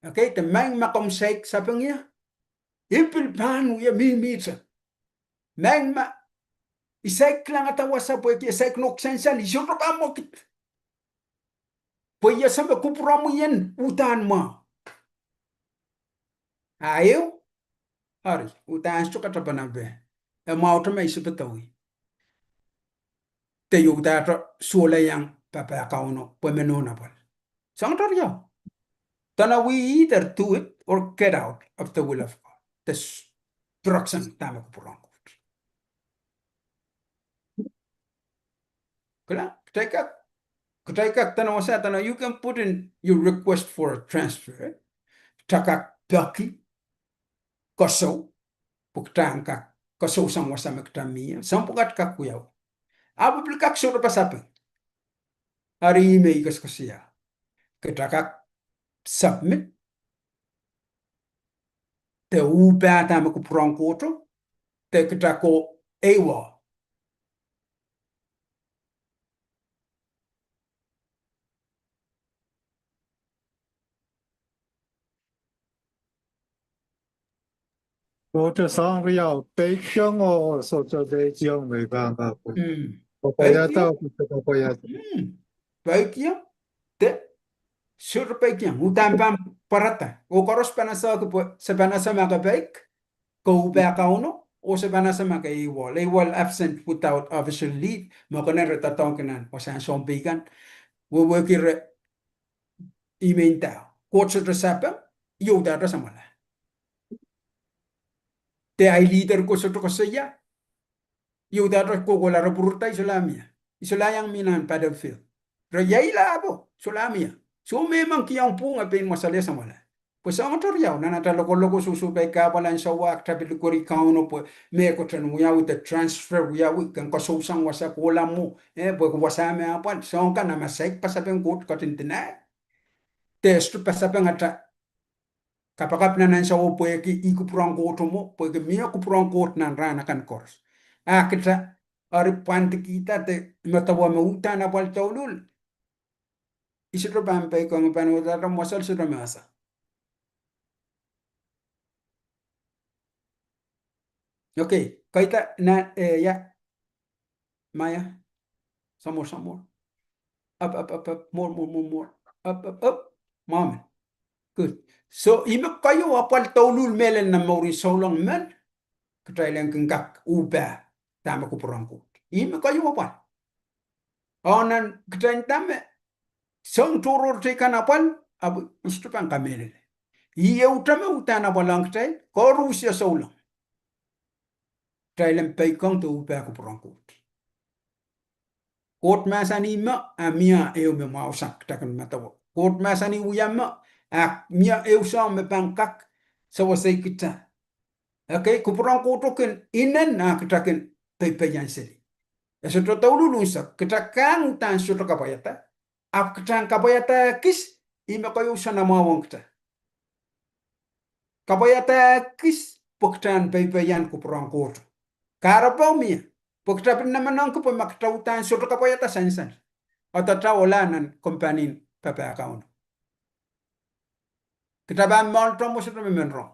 Okei, de Maing, ma komw saik sapeng ie, I pil pahn wia mihmihte. Maing, ma I saik kilangada wasa pwehki e saik nohk sansal, I sohte pahn mwekid. Pwe I ese me kupwuromwi en uhdahn mwahu. A ehu, eri uhdahn sohte katapanape, e mwahuta ma I sipedoi, de I uhdahte sohla iang papah Kauno pwe me nohn apwal. Soangohte riau. Then we either do it or get out of the will of God. De s-, direction dahme kupwuren Koht. Kilang, kita kak, kita kak, dene wasa, dene you can put in your request for a transfer. Kita kak peki koasoi, pwe kita en kak koasoia sang wasa me kita mie, soahng pwukat kak wiawi. Ahpw pil kak sohte pasapeng. Eri ih me I koasokoasoia. Kita kak submit de uhpah dahme kupwuren Koht, de kita ko ehuo. Sohte soahng riau, peikiong oh sohte peikiong me I pahn kak. Mm. Kapwaiada, peikiong. Kapwaiada. Mm. Peikiong, de sohte peikiong, uhdahn pahn pwarada. Oh koaros pahn esehki pwe se pahn ese ma ke peik, ke uhpah Kauno, oh se pahn ese ma ke ehuol. Ehuol, absent without official leave, me kenen re doadoahngki nan wasahn sounpei kan. Wehwehki re, ih me I nda, Koht sohte sapeng, I uhdahte samwala. De ahi leader ko sohte koasoia, Ieu dahte kohkohla, re pwurda, I solahr mie. I solahr iang mie nan battlefield. Re iei lahpo, solahr mie. Soh, me I men kihong pwung, e pein mwasale samwala. Pwe soangete riau, nan atail lokoloko, sohsohpai kahpwal, ansou wet kita pil likwerih Kauno pwe mehkot en wiawi de transfer wiawi, ken koasoiong wasa kohla mwo, eh, pwe wasa me apwal, soang kan ma saik pasapeng Koht ketin deny. De sohte pasapeng ata kapakap nan ansou pwehki ih kupwuren Koht mwo, pwehki mie kupwuren Koht nan rahn akan koaros. A kita eri pwandikihda de medewe me uhdahn apwal douluhl. I sohte pahn peikiong, pahn uhdahn mwasal, sohte mahsanih. Okay, kaida nan, eh, ia. Mie, samwor, samwor. Ap, ap, ap, ap, mwor, mwor, mwor, mwor. Ap, ap, ap. Mwahmen. Good. So, ihme keieu apwal douluhl mehlel nan mourin souleng men, kitail en kin kak uhpah dahme kupwuren Koht. Ihme keieu apwal. Oh nan kitail dahme, soang tohrohr teikan apwal, ahpw I sohte pahn kamehlele. Ih ehu dahme uhdahn apwal ong kitail, koaruhsie souleng. Kitail en peikiong de uhpah kupwuren Koht. Koht mahsanih me, a mie ehu me mwahusang kita kin medewe. Koht mahsanih wia me, a mie ehu soang me pahn kak sewesei kita. Okay, kupwuren Koht kin inen a kita kin peipeian seli. E sohte douluhl unsek, kita kang uhdahn sohte kapwaiada. Ahpw kita en kapwaiada ekis, ihme keieu soanamwahu ong kita. Kapwaiada ekis, pwe kita en peipeian kupwuren Koht. Kahrepe mie, pwe kita pil nemenengki pwe ma kita uhdahn sohte kapwaiada sansal. Ata ta ola nan kompan en papah Kauno. Kita pahn mwoahl tomwo, sohte me men rong.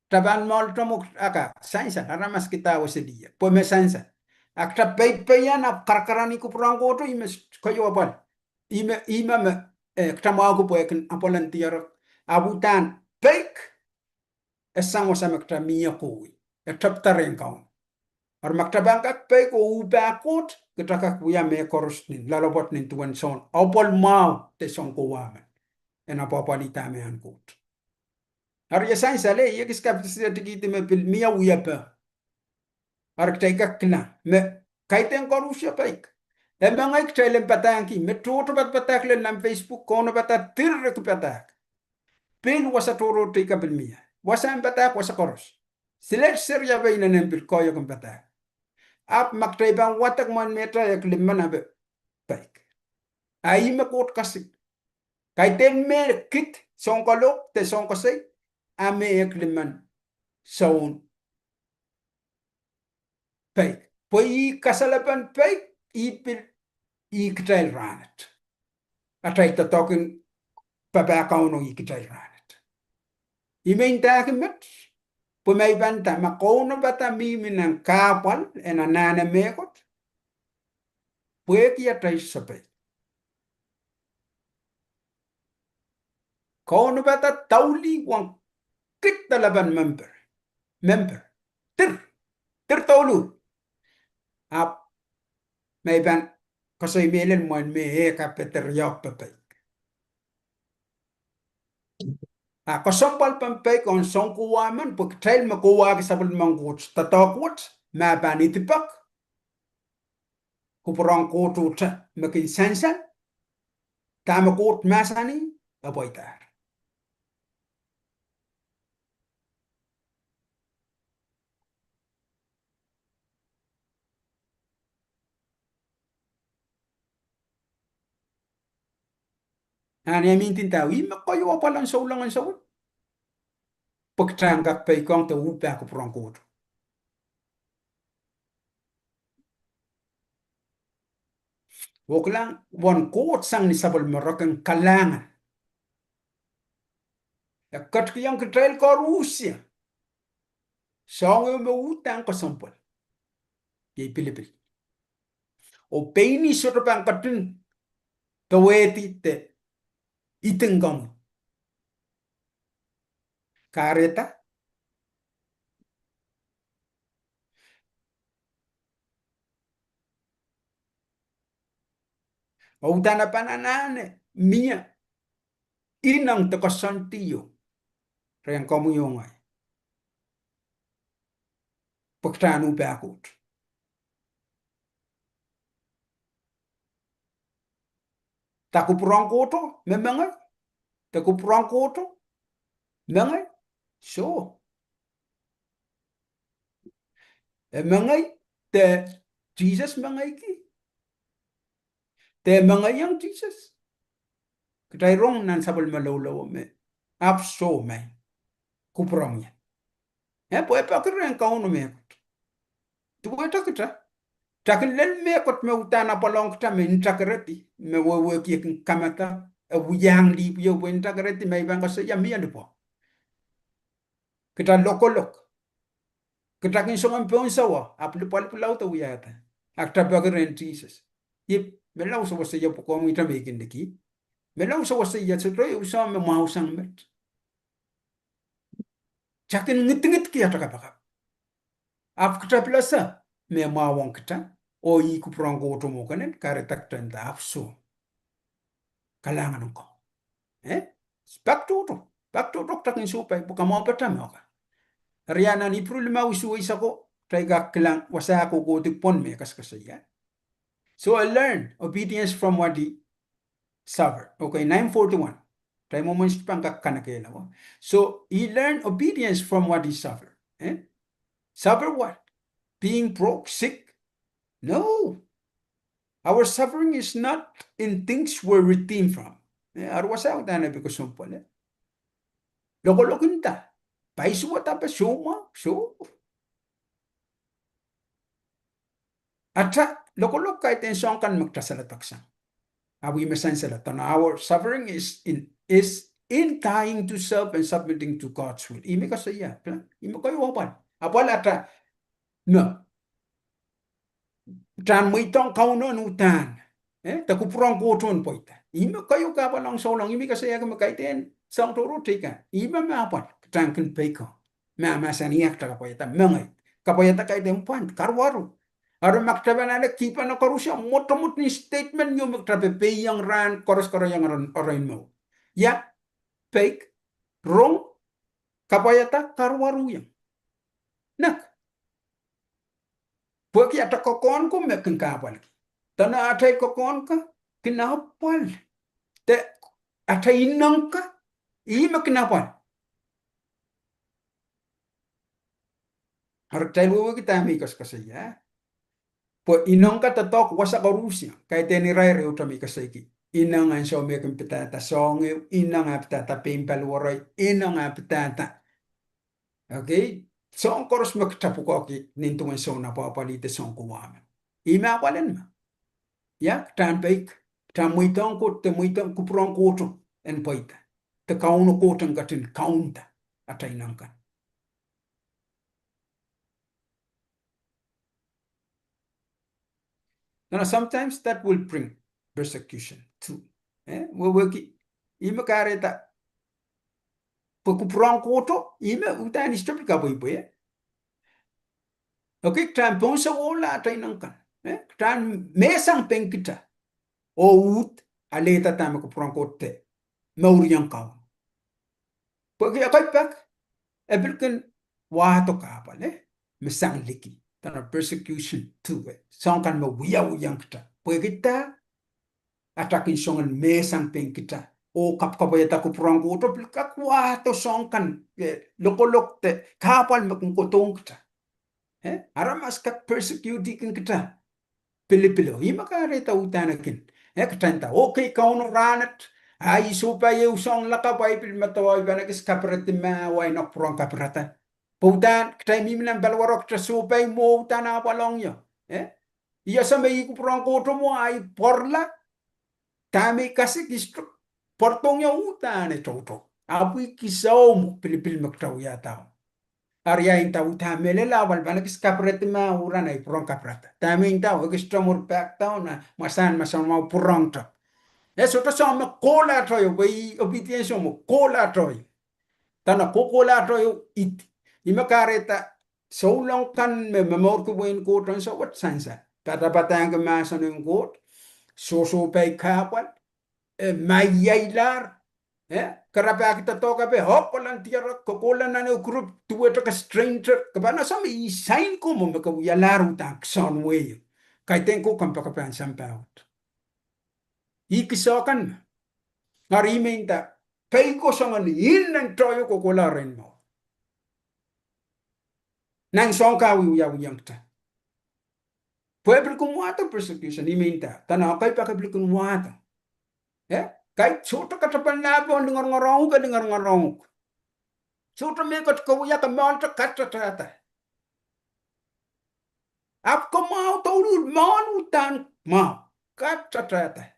Kita pahn mwoahl tomwo, aka, sansal, aramas kidahwe seli ie, pwe me sansal. A kita peipeian ahpw karakaranih kupwuren Koht, ihme keieu apwal. Ihme, ihme me, eh, kita mwahuki pwe e kin apwal en diarek. Ahpw uhdahn peik, e sang wasa me kita mie kohwei. E tepda rehn Kauno. Eri ma kita pahn kak peik oh uhpah Koht, kita kak wia mehkoaros nin loalopwoat nin duwen Sohn apwal mwahu de soang kowa men. En apwapwalih dahme ahn Koht. Eri e sansal, e ekis kapw sehse dikidi me pil mie wiepe. Eri kitail kak kilang me kaidehn koaruhsie peik. E mengei kitail en padahngki, me tohto padapadahk lel nan Facebook, kaunopada dir reki padahk. Pil wasa tohrohr teikan pil mie. Wasa en padahk wasa koaros. Silehr seri ape inenen pil koahiek en padahk. Ahpw ma kitail pahn wadek mwohn mehta ehk limmen ape peik. A ihme Koht kasik. Kaidehn me kid, soang kalohk de soang koasoi, a me ehk limmen soun peik. Pwe ih kasalepen peik, ih pil, ih kitail rahnwet. Atail doadoahk en papah Kauno ih kitail rahnwet. Ihme ndahki met, pwe ma I pahn nda, ma kaunopada mihmi nan kahpwal en anahne mehkot, pwehki atail sapeik. Kaunopada douluhl ong kid delepin memper. Memper. Dir. Dir douluhl. Ahpw ma I pahn koasoi mehlel mwohn me e kapederiok pepeik. A kesempwalpen peik ong soang kowa men, pwe kitail me kowahki sapwellimen Koht doadoahk wet, ma pahn idipek, kupwuren Koht uhte me kin sansal, dahme Koht mahsanih, e pweidahr. Ahn e mihmi ndinda, ihme keieu apwal en souleng en soul. Pwe kita en kak peikiong de uhpah kupwuren Koht. Oh kilang, wen Koht sang ni sapwellime reken kalahngan. E ketikihong kitail koaruhsie soang ehu me uhdahn kesempwal. Iei pilipil. Oh pein ih sohte pahn ketin powehdi de iding komwi. Kahrehda? Oh uhdahn e pahn anahne mie ineng de koasoandi ieu rehn komwi oh ngehi. Pwe kita en uhpah Koht. Da kupwuren Kohto me mengei? De kupwuren Kohto mengei? Soh. E mengei, de Sises mengeiki. De mengeiong Sises. Kitail rong nan sapwellime loulou me, ahpw soh, me kupwuromwi. Eh, pwe e peki rehn Kauno mehkot. Duwehte kita, kita kin lel mehkot me uhdahn apwal ong kita me nta keredi, me wehwehki e kin kamada, e wiahiong lihpwio pwe nta keredi me I pahn koasoia mie lipwa. Kita lokolok. Kita kin soangen pohn sawa, ahpw lipwalipwalaudo wiahda. A kita peki rehn Sises. Ih, me lao sewese ie pwe komwi te me I kin liki. Me lao sewese ie, sohte ehu soahng me mwahusang met. Kita kin ngidingidki atail kapakap. Ahpw kita pil ese me mwahu ong kita, oh ih kupwuren Kohto mwo kenen, kahrehda kita nda ahpw soh. Kalahngan ko. Eh? Pak tohto. Pak tohto kita kin sohpai, pwe kamwahu pata me oka. Eri nan Ipru limau isuh eisek ko, kita kak kilang wasa kohkohdi pwon me e kasakoasoia. So he learned obedience from what he suffered. Okay, nine forty-one. Kita mwomwen sohte pahn kak kanekehla. So he learned obedience from what he suffered. Eh? Suffer what? Being broke, sick? No. Our suffering is not in things we're redeemed from. Eh, eri wasa uhdahn e pil kesempwal, eh? Lokolok nda, paisuwed ape soumwahu, soh. Ata lokolok kaidehn soahng kan me kita saledoksang. Ahpw ih me sansal, then our suffering is in, is in dying to self and submitting to God's will. Ih me koasoia, ih me keieu apwal. Apwal ata, no. Uhdahn mweidohng Kauno en uhdahn. Eh, de kupwuren Kohto en pweida. Ih me keieu kahpwal ong souleng, ih me koasoia me kaidehn soahng tohrohr teikan. Ih me me apwal, kita kin peiko. Me mahsanih kita kapwaiada, mengei. Kapwaiada kaidehn pwand, karuwaru. Eri ma kita pahn ale kihpene koaros, ia mwotomwot ni statement ieu me kita pahn peiong rahn koaros, koaros iang ren, ren mour. Ia, peik, rong, kapwaiada, karuwaru iang. Nek. Pwehki ata kokohn ko me kin kahpwalki. Dene atail kokohn ko kin apwal. De ata ineng ko, ih me kin apwal. Eri kitail wehwehki dahme I kasakoasoia. Pwe ineng ko doadoahk wasa koaros, kaidehn irair ehute me I koasoiki. Ineng ansou me kin pidada soahng ehu, ineng ah pidada pein paliwerei, ineng ah pidada. Okay? Soahng koaros me kita pwukoahki nin duwen soun apwapwalih de soun kowahmen. Ih me apwal en ma. Ia, kita en peik, kita en mweidohng Koht, de mweidohng kupwuren Kohto en pweida. De Kauno Koht en ketin kaunda ata ineng kan. Now, sometimes that will bring persecution too. Eh, wehwehki, ih me kahrehda, pwe kupwuren Kohto, ih me uhdahn I sohte pil kapweipwei. Okay, kita en pohn sewese ata ineng kan. Eh, kita en mehsang pein kita. Oh uhd alehda dahme kupwuren Koht de mour iang kaun. Pwehki ekei pak, e pil kin wahdo kahpwal, eh, me sang liki. Dene persecution too, eh. Soahng kan me wiawi iang kita. Pwehki dah, ata kin soangen mehsang pein kita. Oh kapwkapwaiada kupwuren Kohto pil kak wahdo soahng kan, eh, lokolok de kahpwal me kin kohdohng kita. Eh, aramas kak persecute kin kita. Pilipil o, ih me kahrehda uhdahn e kin. Eh, kita nda, okay, Kauno, rahnwet, ah, I sohpai ehu soahng lakapw, I pil medewe I pahn ekis kapiredi mah, oh I nohk pwurehng kapirada. Pwe uhdahn, kita mihmi nan paliwaro, kita sohpai mwo uhdahn apwal ong ie. Eh? I ese me I kupwuren Kohto mwo, ah, I pwarala. Dahme I kasik, I sohte pwardohng ie uhdahn e toutou. Ahpw I kisehn mwo, pilipil me kita wiahda. Eri ia nda uhdahn mehlel apwal pahn ekis kapiredi mah, oh rahn I pwurehng kapirada. Dahme I nda, ekis te mwur back down, ah, mwasahn me soangen mwahu pwurehngte. Eh, sohte soahng me kohlahte ie, pwe I obedience o me kohlahte ie. Dene kohkohlahte ie, ih, ih me kahrehda souleng kan me, me mourki wehin Koht ansou wet sansal. Padapadahngki mahsen en Koht, sohsohpai kahpwal, eh, maiailahr, eh, kerapahki doadoahk ape, oh, kohla ni diarek, ke kohla nan ehu group, duwehte ke stranger, ke pahn ese me ih sain ko mwo me ke wialahr uhdahn kisoanwei. Kaidehn ko kompoakepahn sampah wet. Ih kiso kan me. Eri ih me nda, peiko soangen inen tohto kohkohla rehn mwahu. Nan soahng kawi wiawi iang kitail. Pwe pil kin wahdo persecution, ih me nda, dene ekei pak pil kin wahdo. Eh, kaidehn sohte katapan lah pohn lingeringerohng uhk, lingeringerohng uhk. Sohte me ketiket wia ke mwohn te katatahda. Ahpw ke mwahu douluhl mwohn uhdahn mwahu. Katatahda.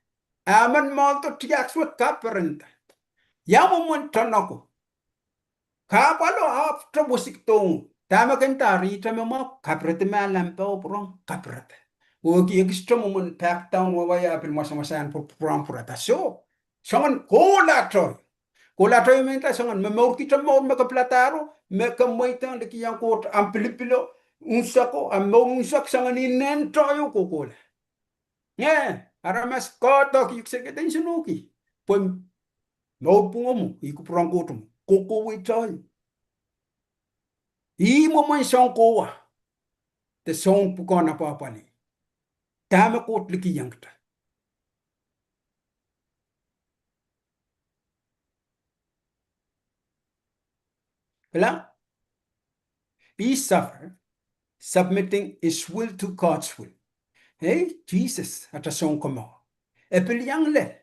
A men mwohn te tiahk suwed kaperenda. Ia mwomwen teneko. Kahpwalo ahpw te wesik dohng. Dahme kin nda eri ihte me mwahu, kapiredi ma lampo pwurehng kapiredi. Oh ki ekiste mwomwen back down wawai a pil mwasamwasahn pwur-, pwurehng pwurehda. So, soangen kohla tohto. Kohla tohto me nda soangen me mour kihte mour me ke piladahro, me ke mweidohng likiong Koht ahmw pilipilo, unseko, ahmw mour unsek soangen inen tohto kohkohla. Nge, aramas kohdo ki kihsehki de nsensuwedki. Pwe mour pwungo mwo, ih kupwuren Koht mwo, kohkohwei tohto. Ih mwomwen soahng kowa, de soahng pwukoahn apwahpwalih. Dahme Koht likiong kitail. Kilang? He suffer, submitting his will to God's will. Ei, Sises, atail Sounkomour. E pil iang lel.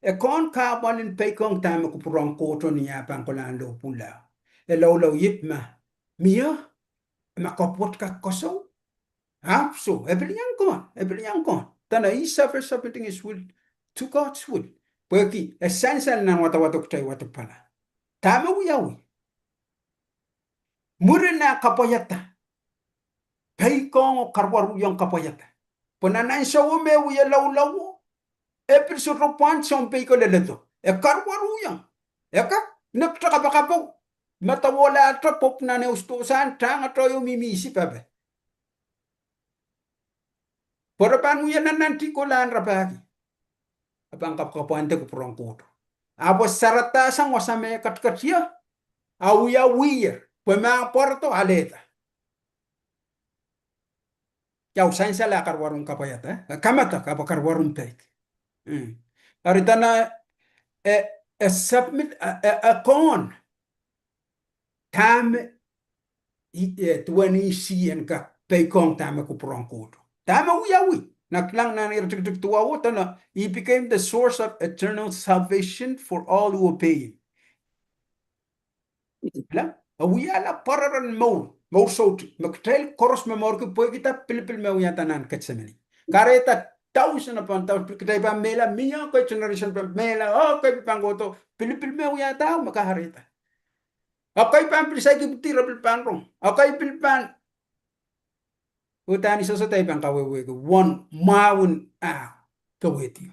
E kohn kahpwal en peikiong dahme kupwuren Koht ni ah pahn kolahng lohpwuhla. E loulou ipw ma, mie, ma kopwet kak koasoi. Ahpw soh, e pil iang kohn, e pil iang kohn. Dene he suffer submitting his will to God's will. Pwehki, e sansal nan wadawad kitail wadek pala. Dahme wiawi. Mwurin ah kapwaiada. Peikiong oh karuwaruhiong kapwaiada. Pwe nan ansou me wie loulou, e pil sohte pwand sounpei ko leledo. E karuwaruhiong. E kak nekte kapakap oh. Medewe lel te pwopw nan ehu sidohsang, tang tohto mihmi sipape. Pwe re pahn wie nan nan tih kolahng rapahki. E pahn kapwkapwande kupwuren Koht. Ahpw e saradahsang wasa me ketiket ie. A wiawier. Pwe ma pwarodo alehda. Ia sansal ah karuwarun kapwaiada, eh? Kamadek ahpw karuwarun peik. Mm. Eri dene, eh, eh, submit, eh, eh, eh, kohn. Dahme, eh, duwen ih en kak peikiong dahme kupwuren Koht. Dahme wiawi. Nan kilang nan iretikitik duwau, dene, he became the source of eternal salvation for all who obey him. Kilang, e wiahla pwararen mour, mour soutuk, me kitail koaros me mourki pwehkihda pilipil me wiahda nan Ketsemeni. Kahrehda thousand upon thousand, kitail pahn mehla, mie ekei generation pahn mehla, oh, ekei pil pahn kohdo, pilipil me wiahda me kahrehda. Ekei pahn pil saikinte re pil pahn rong. Ekei pil pahn Uhdahn I sohte pahn kawehwehki, uwen mwahun ah kawehdi.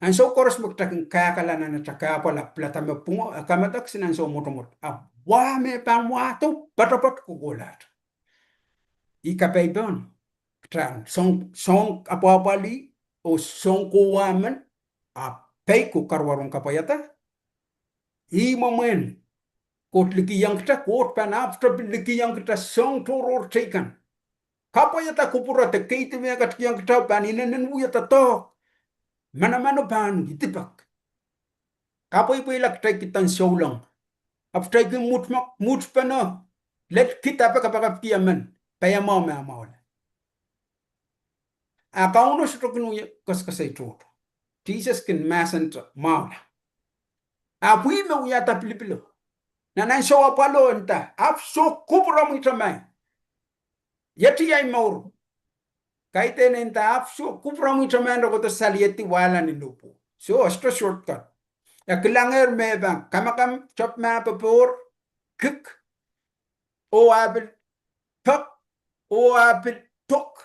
Ansou koaros me kitail kin kahkala nan atail kahpwal ahpw pilada me pwungo, e kamadek sang ansou mwotomwot. Ahpw wa me pahn wahdo, poatopoat kohkohlahte. I kapai pohn, kitail soang, soang apwahpwalih, oh soang kowa men, ahpw peik oh karuwarun kapwaiada, Ih mwomwen Koht likiong kitail, Koht pahn ahpwtepin likiong kitail soang tohrohr teikan. Kapwaiada kupwure de keidi me e ketikihong kitail pahn inenen wia doadoahk. Manamano pahn idipek. Kapweipweila kitail kihda souleng. Ahpw kitail kin mwuhd, mwuhd pene. Let kihda pekipeki emen. Paiamwahu me mwahula. A Kauno sohte kin wia koasoakoasoi tohto. Sises kin mahsente mwahula. Ahpw ih me wiahda pilipilo. Nan ansou apwalo e nda, ahpw soh kupwuromwi Taman. Iet ei mour. Kaidehn e nda ahpw soh kupwuromwi Taman, re kohdo saliedi wahla ni lohpwuo. Soh, sohte shortcut. E kilangehr me pahn kamakam, topw ma popohr, kik, oh a pil pek, oh a pil dok.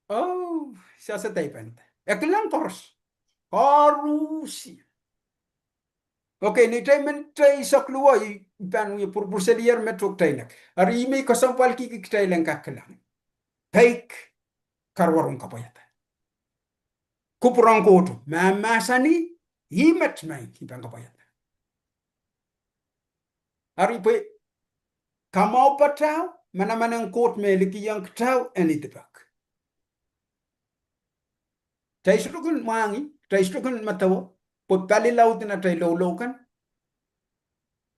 Oh, sehse daipan. E kilang koaros. Koarusie. Okay, ni teimen tei sokluwo, I pahn wie pwurpwurselier me tok teinek. Eri ih me I kesempwalki kitail en kak kilang. Peik karuwarun kapwaiada. Kupwuren Koht, ma mahsanih, ih met me I pahn kapwaiada. Eri pwe kamwahu patail, manaman en Koht me likiong kitail en idipek. Kitail sohte kin mwahngih, kitail sohte kin medewe, pwe pali laud en atail loulou kan.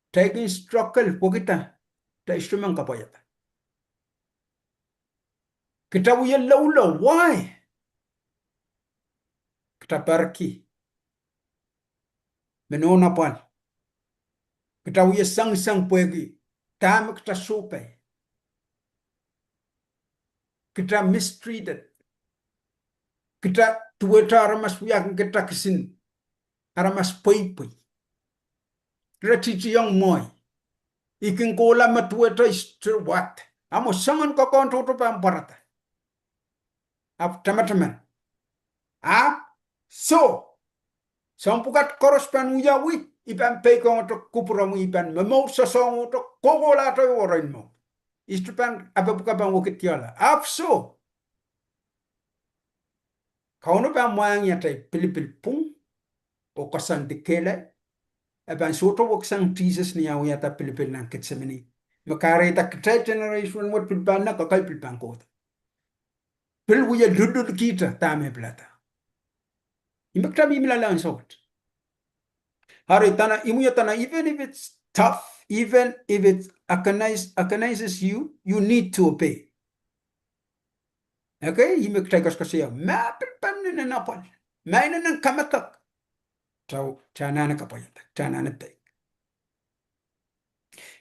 Kitail kin struggle pwehki kitail sohte men kapwaiada. Kitail wie loulou, why? Kitail peki me nohn apwal. Kitail wie sengiseng pwehki dahme kitail sohpai. Kitail mistreated. Kitail duwehte aramas wiahkin kitail kisin aramas pweipwei. Kitail titiong mwohi. I kin kohla me duwehte I sohte wad. Ahmw soangen kokohn tohto pahn pwarada. Ahpw tamataman. Ahpw soh, soahng pwukat koaros pahn wiawi, I pahn peikiong ohte kupwuromwi, I pahn momour soasoahng ohte kohkohlahte ehu erein mour. I sohte pahn apepwuka pahn wekidkihala. Ahpw soh, Kauno pahn mwahngih atail pilipil pwung oh koasoandi kehlail. E pahn sohte weksang Sises ni eh wiahda pilipil nan Ketsemeni. Me kahrehda kitail generation wet pil pahn nda, kakai pil pahn kohda. Pil wie lululkihte dahme pilada. Ih me kitail mihmi loale ansou wet. Ari dene, imwie dene, even if it's tough, even if it agonize, agonizes you, you need to obey. Okay, ih me kitail koasoakoasoia. Ma pil pahn inenen apwal, ma inenen kamedek, kitail anahne kapwaiada, kitail anahne peik.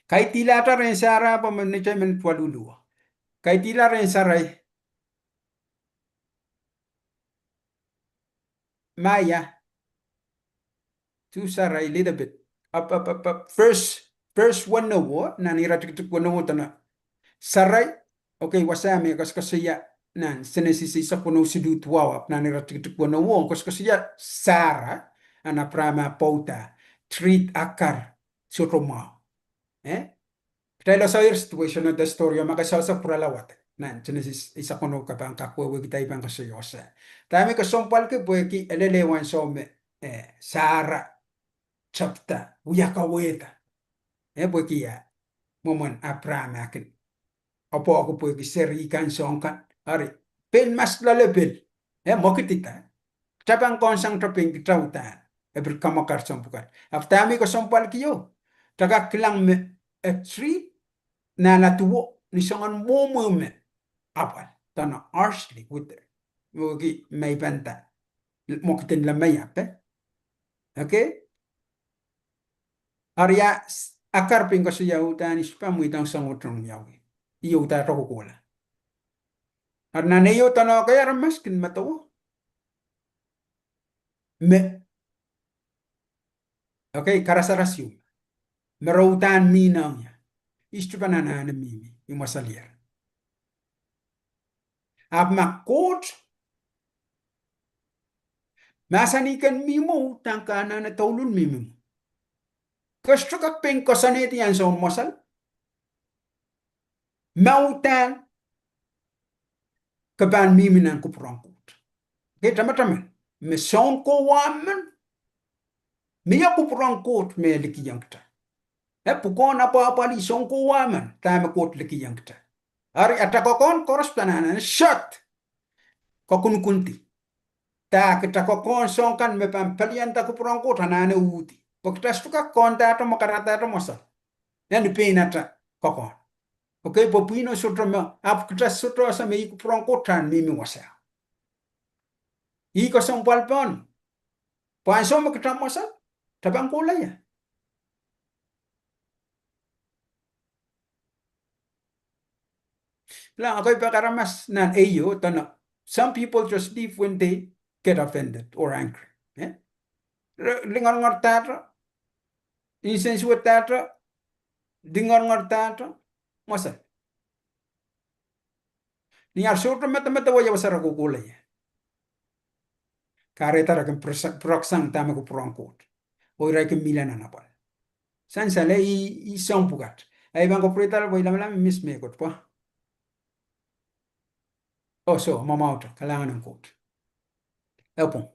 Kaidilahte rehn Sara, pwe me neitail men pwaluhluwa. Kaidila rehn Sarai. Maya. Two Sarai, little bit. Up, up, up, up. Verse, verse weneu, nan iretikitik weneu dene Sarai. Okay, wasa me koasoakoasoia nan Senesis eisek weneu siluh duwau, ahpw nan iretikitik weneu koasoakoasoia Sara, en Apraam ah pwouda, treat Akar sohte mwahu. Eh? Kitail osair situation of the story, ma ke sehse pwurala wet. Nan Senesis eisek weneu ke pahn kak wehwehki dahme I pahn koasoia wasa. Dahme kesempwalki pwehki e lel ehu ansou me, eh, Sara tepda, wia kawehda. Eh, pwehki ia, mwomwen Apraam ah kin oapwoaroapwoarki seri kan, soahng kan. Ari, pein mas loale pil. Eh, mwekidida. Kitail pahn kohnsang tepin kitail uhdahn. E pil kamwakar soahng pwukat. Ahpw dahme kesempwalki o, kitail kak kilang me e treat nan aduwo ni soangen mwomwe me apwal. Dene harshly with her. Mwekid me I pahn nda, mwekid en lemehiape. Okay? Ari ia, Akar pein koasoia, uhdahn I sohte pahn mweidohng soahng wet en wiawi. I uhdahn kohkohla. Ari nan ehu dene, okay, aramas kin medewe me, okay, karasaras ieu me re uhdahn mihmi nan ie. I sohte pahn anahne mihmi, I mwosalier. Ahpw ma Koht mahsanih ken mihmi, uhdahn ke anahne douluhl mihmi. Ke sohte kak pein koasoanehdi ansoun mwosal ma uhdahn ke pahn mihmi nan kupwuren Koht. Okay, tamataman me soun kowe men, mie kupwuren Koht me likiong kitail. Eh, pwukoahn apwapwalih soun kowe men, dahme Koht likiong kitail. Ari atail kokohn koaros pahn anahne shut, kokunkunki. Dah, kitail kokohn soahng kan me pahn pelianda kupwuren Koht anahne uhdi. Pwe kitail sohte kak kohndahte, mwakaradahte mwosal. Nan pein atail kokohn. Okay, pwe pwihno sohte me, ahpw kitail sohte ese me ih kupwuren Koht en mihmi wasao. Ih kesempwal pahn. Pwe ansou me kitail mwosal, kitail pahn kohla ie. Lah, okay, pahn aramas nan ehu dene, some people just leave when they get offended or angry. Eh? Re, lingeringer dahte, insensual dahte, lingeringer dahte, mwosal. Ni ar sohte medemedewe ia wasa re kohkohla ie. Kahrehda re kin pwurok, pwuroksang dahme kupwuren Koht. Oh irail kin mihla nan apwal. Sansal, eh, ih, ih soahng pwukat. Eh, I pahn kapwurehiong pwe I lamalam miss mehkot pwe. Oh, soh, mwamwahuto, kalahngan en Koht. Epwong.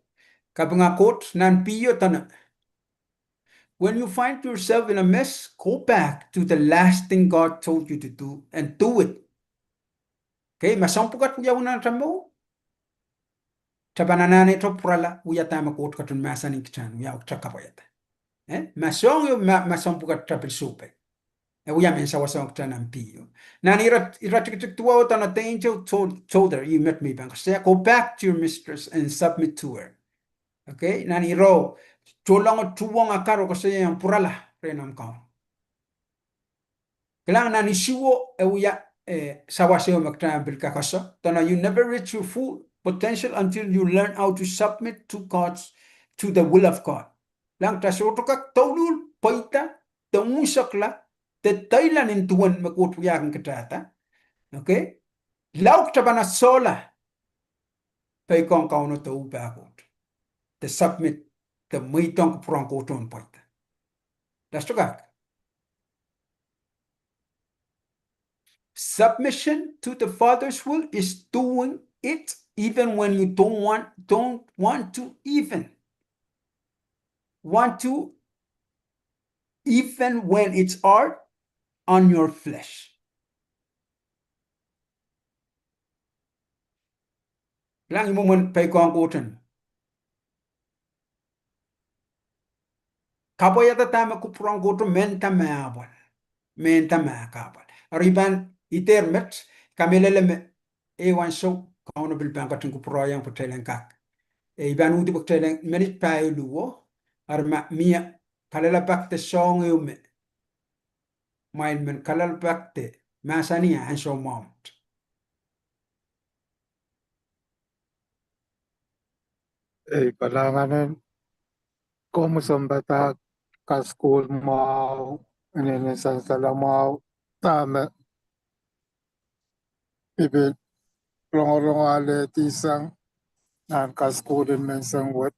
Kapinga Koht nan pwukoa dene, when you find yourself in a mess, go back to the last thing God told you to do and do it. Okay, ma soahng pwukat wiawi nan atail mour, Kitail pahn anahne pwurala, wia dahme Koht ketin mahsanih kitail, wia kitail kapwaiada. Eh? Ma soang ieu, ma, ma soang pwukat kitail pil sohpei. E wia mehn sawas ong kitail nan pihl. Nan ire, ire tikitik duwau, the angel told, told her, ih met me I pahn koasoia, "Go back to your mistress and submit to her." Okay? Nan ire, tohnleng tuhwong Agar koasoia, "Pwurala rehn omw kaun." Kilang, nan isuh e wia, eh, sawas ehu me kitail pil kak koasoia. Dene, "You never reach your full potential until you learn how to submit to God's, to the will of God." Kilang, kitail sohte kak douluhl, pweida, de unsekla, de deilen duwen me Koht wiahkin kitailda. Okay? Lao kitail pahn solahr peikiong Kauno de uhpah Koht, de submit, de mweidohng kupwuren Koht en pweida. Kitail sohte kak. Submission to the Father's will is doing it even when you don't want, don't want to even want to, even when it's hard on your flesh. Kilang, ih mwomwen peikiong Koht en kapwaiada dahme kupwuren Koht, mehnda me apwal. Mehnda me kahpwal. Eri I pahn, I dehr met, kamehlele me, eh, ansou, Kauno pil pahn ketin kupwurehiong kitail en kak. Eh, I pahn uhdi kitail en minit pahieu luo, eri ma mie kalelapak de soang ehu me, mwail men kalelapak de, mahsanih ansou mwahu. Ei, kalahngan en komwi sounpadahk, kasukuhl mwahu, inenen sansal mwahu, dahme I pil rongorong ale disang nan kasukuhl en menseng wet.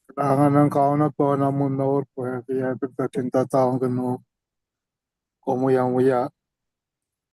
Kalahngan en Kauno pohn omwi mour pwehki e pil ketin doadoahngkin uhk. Komwi en wia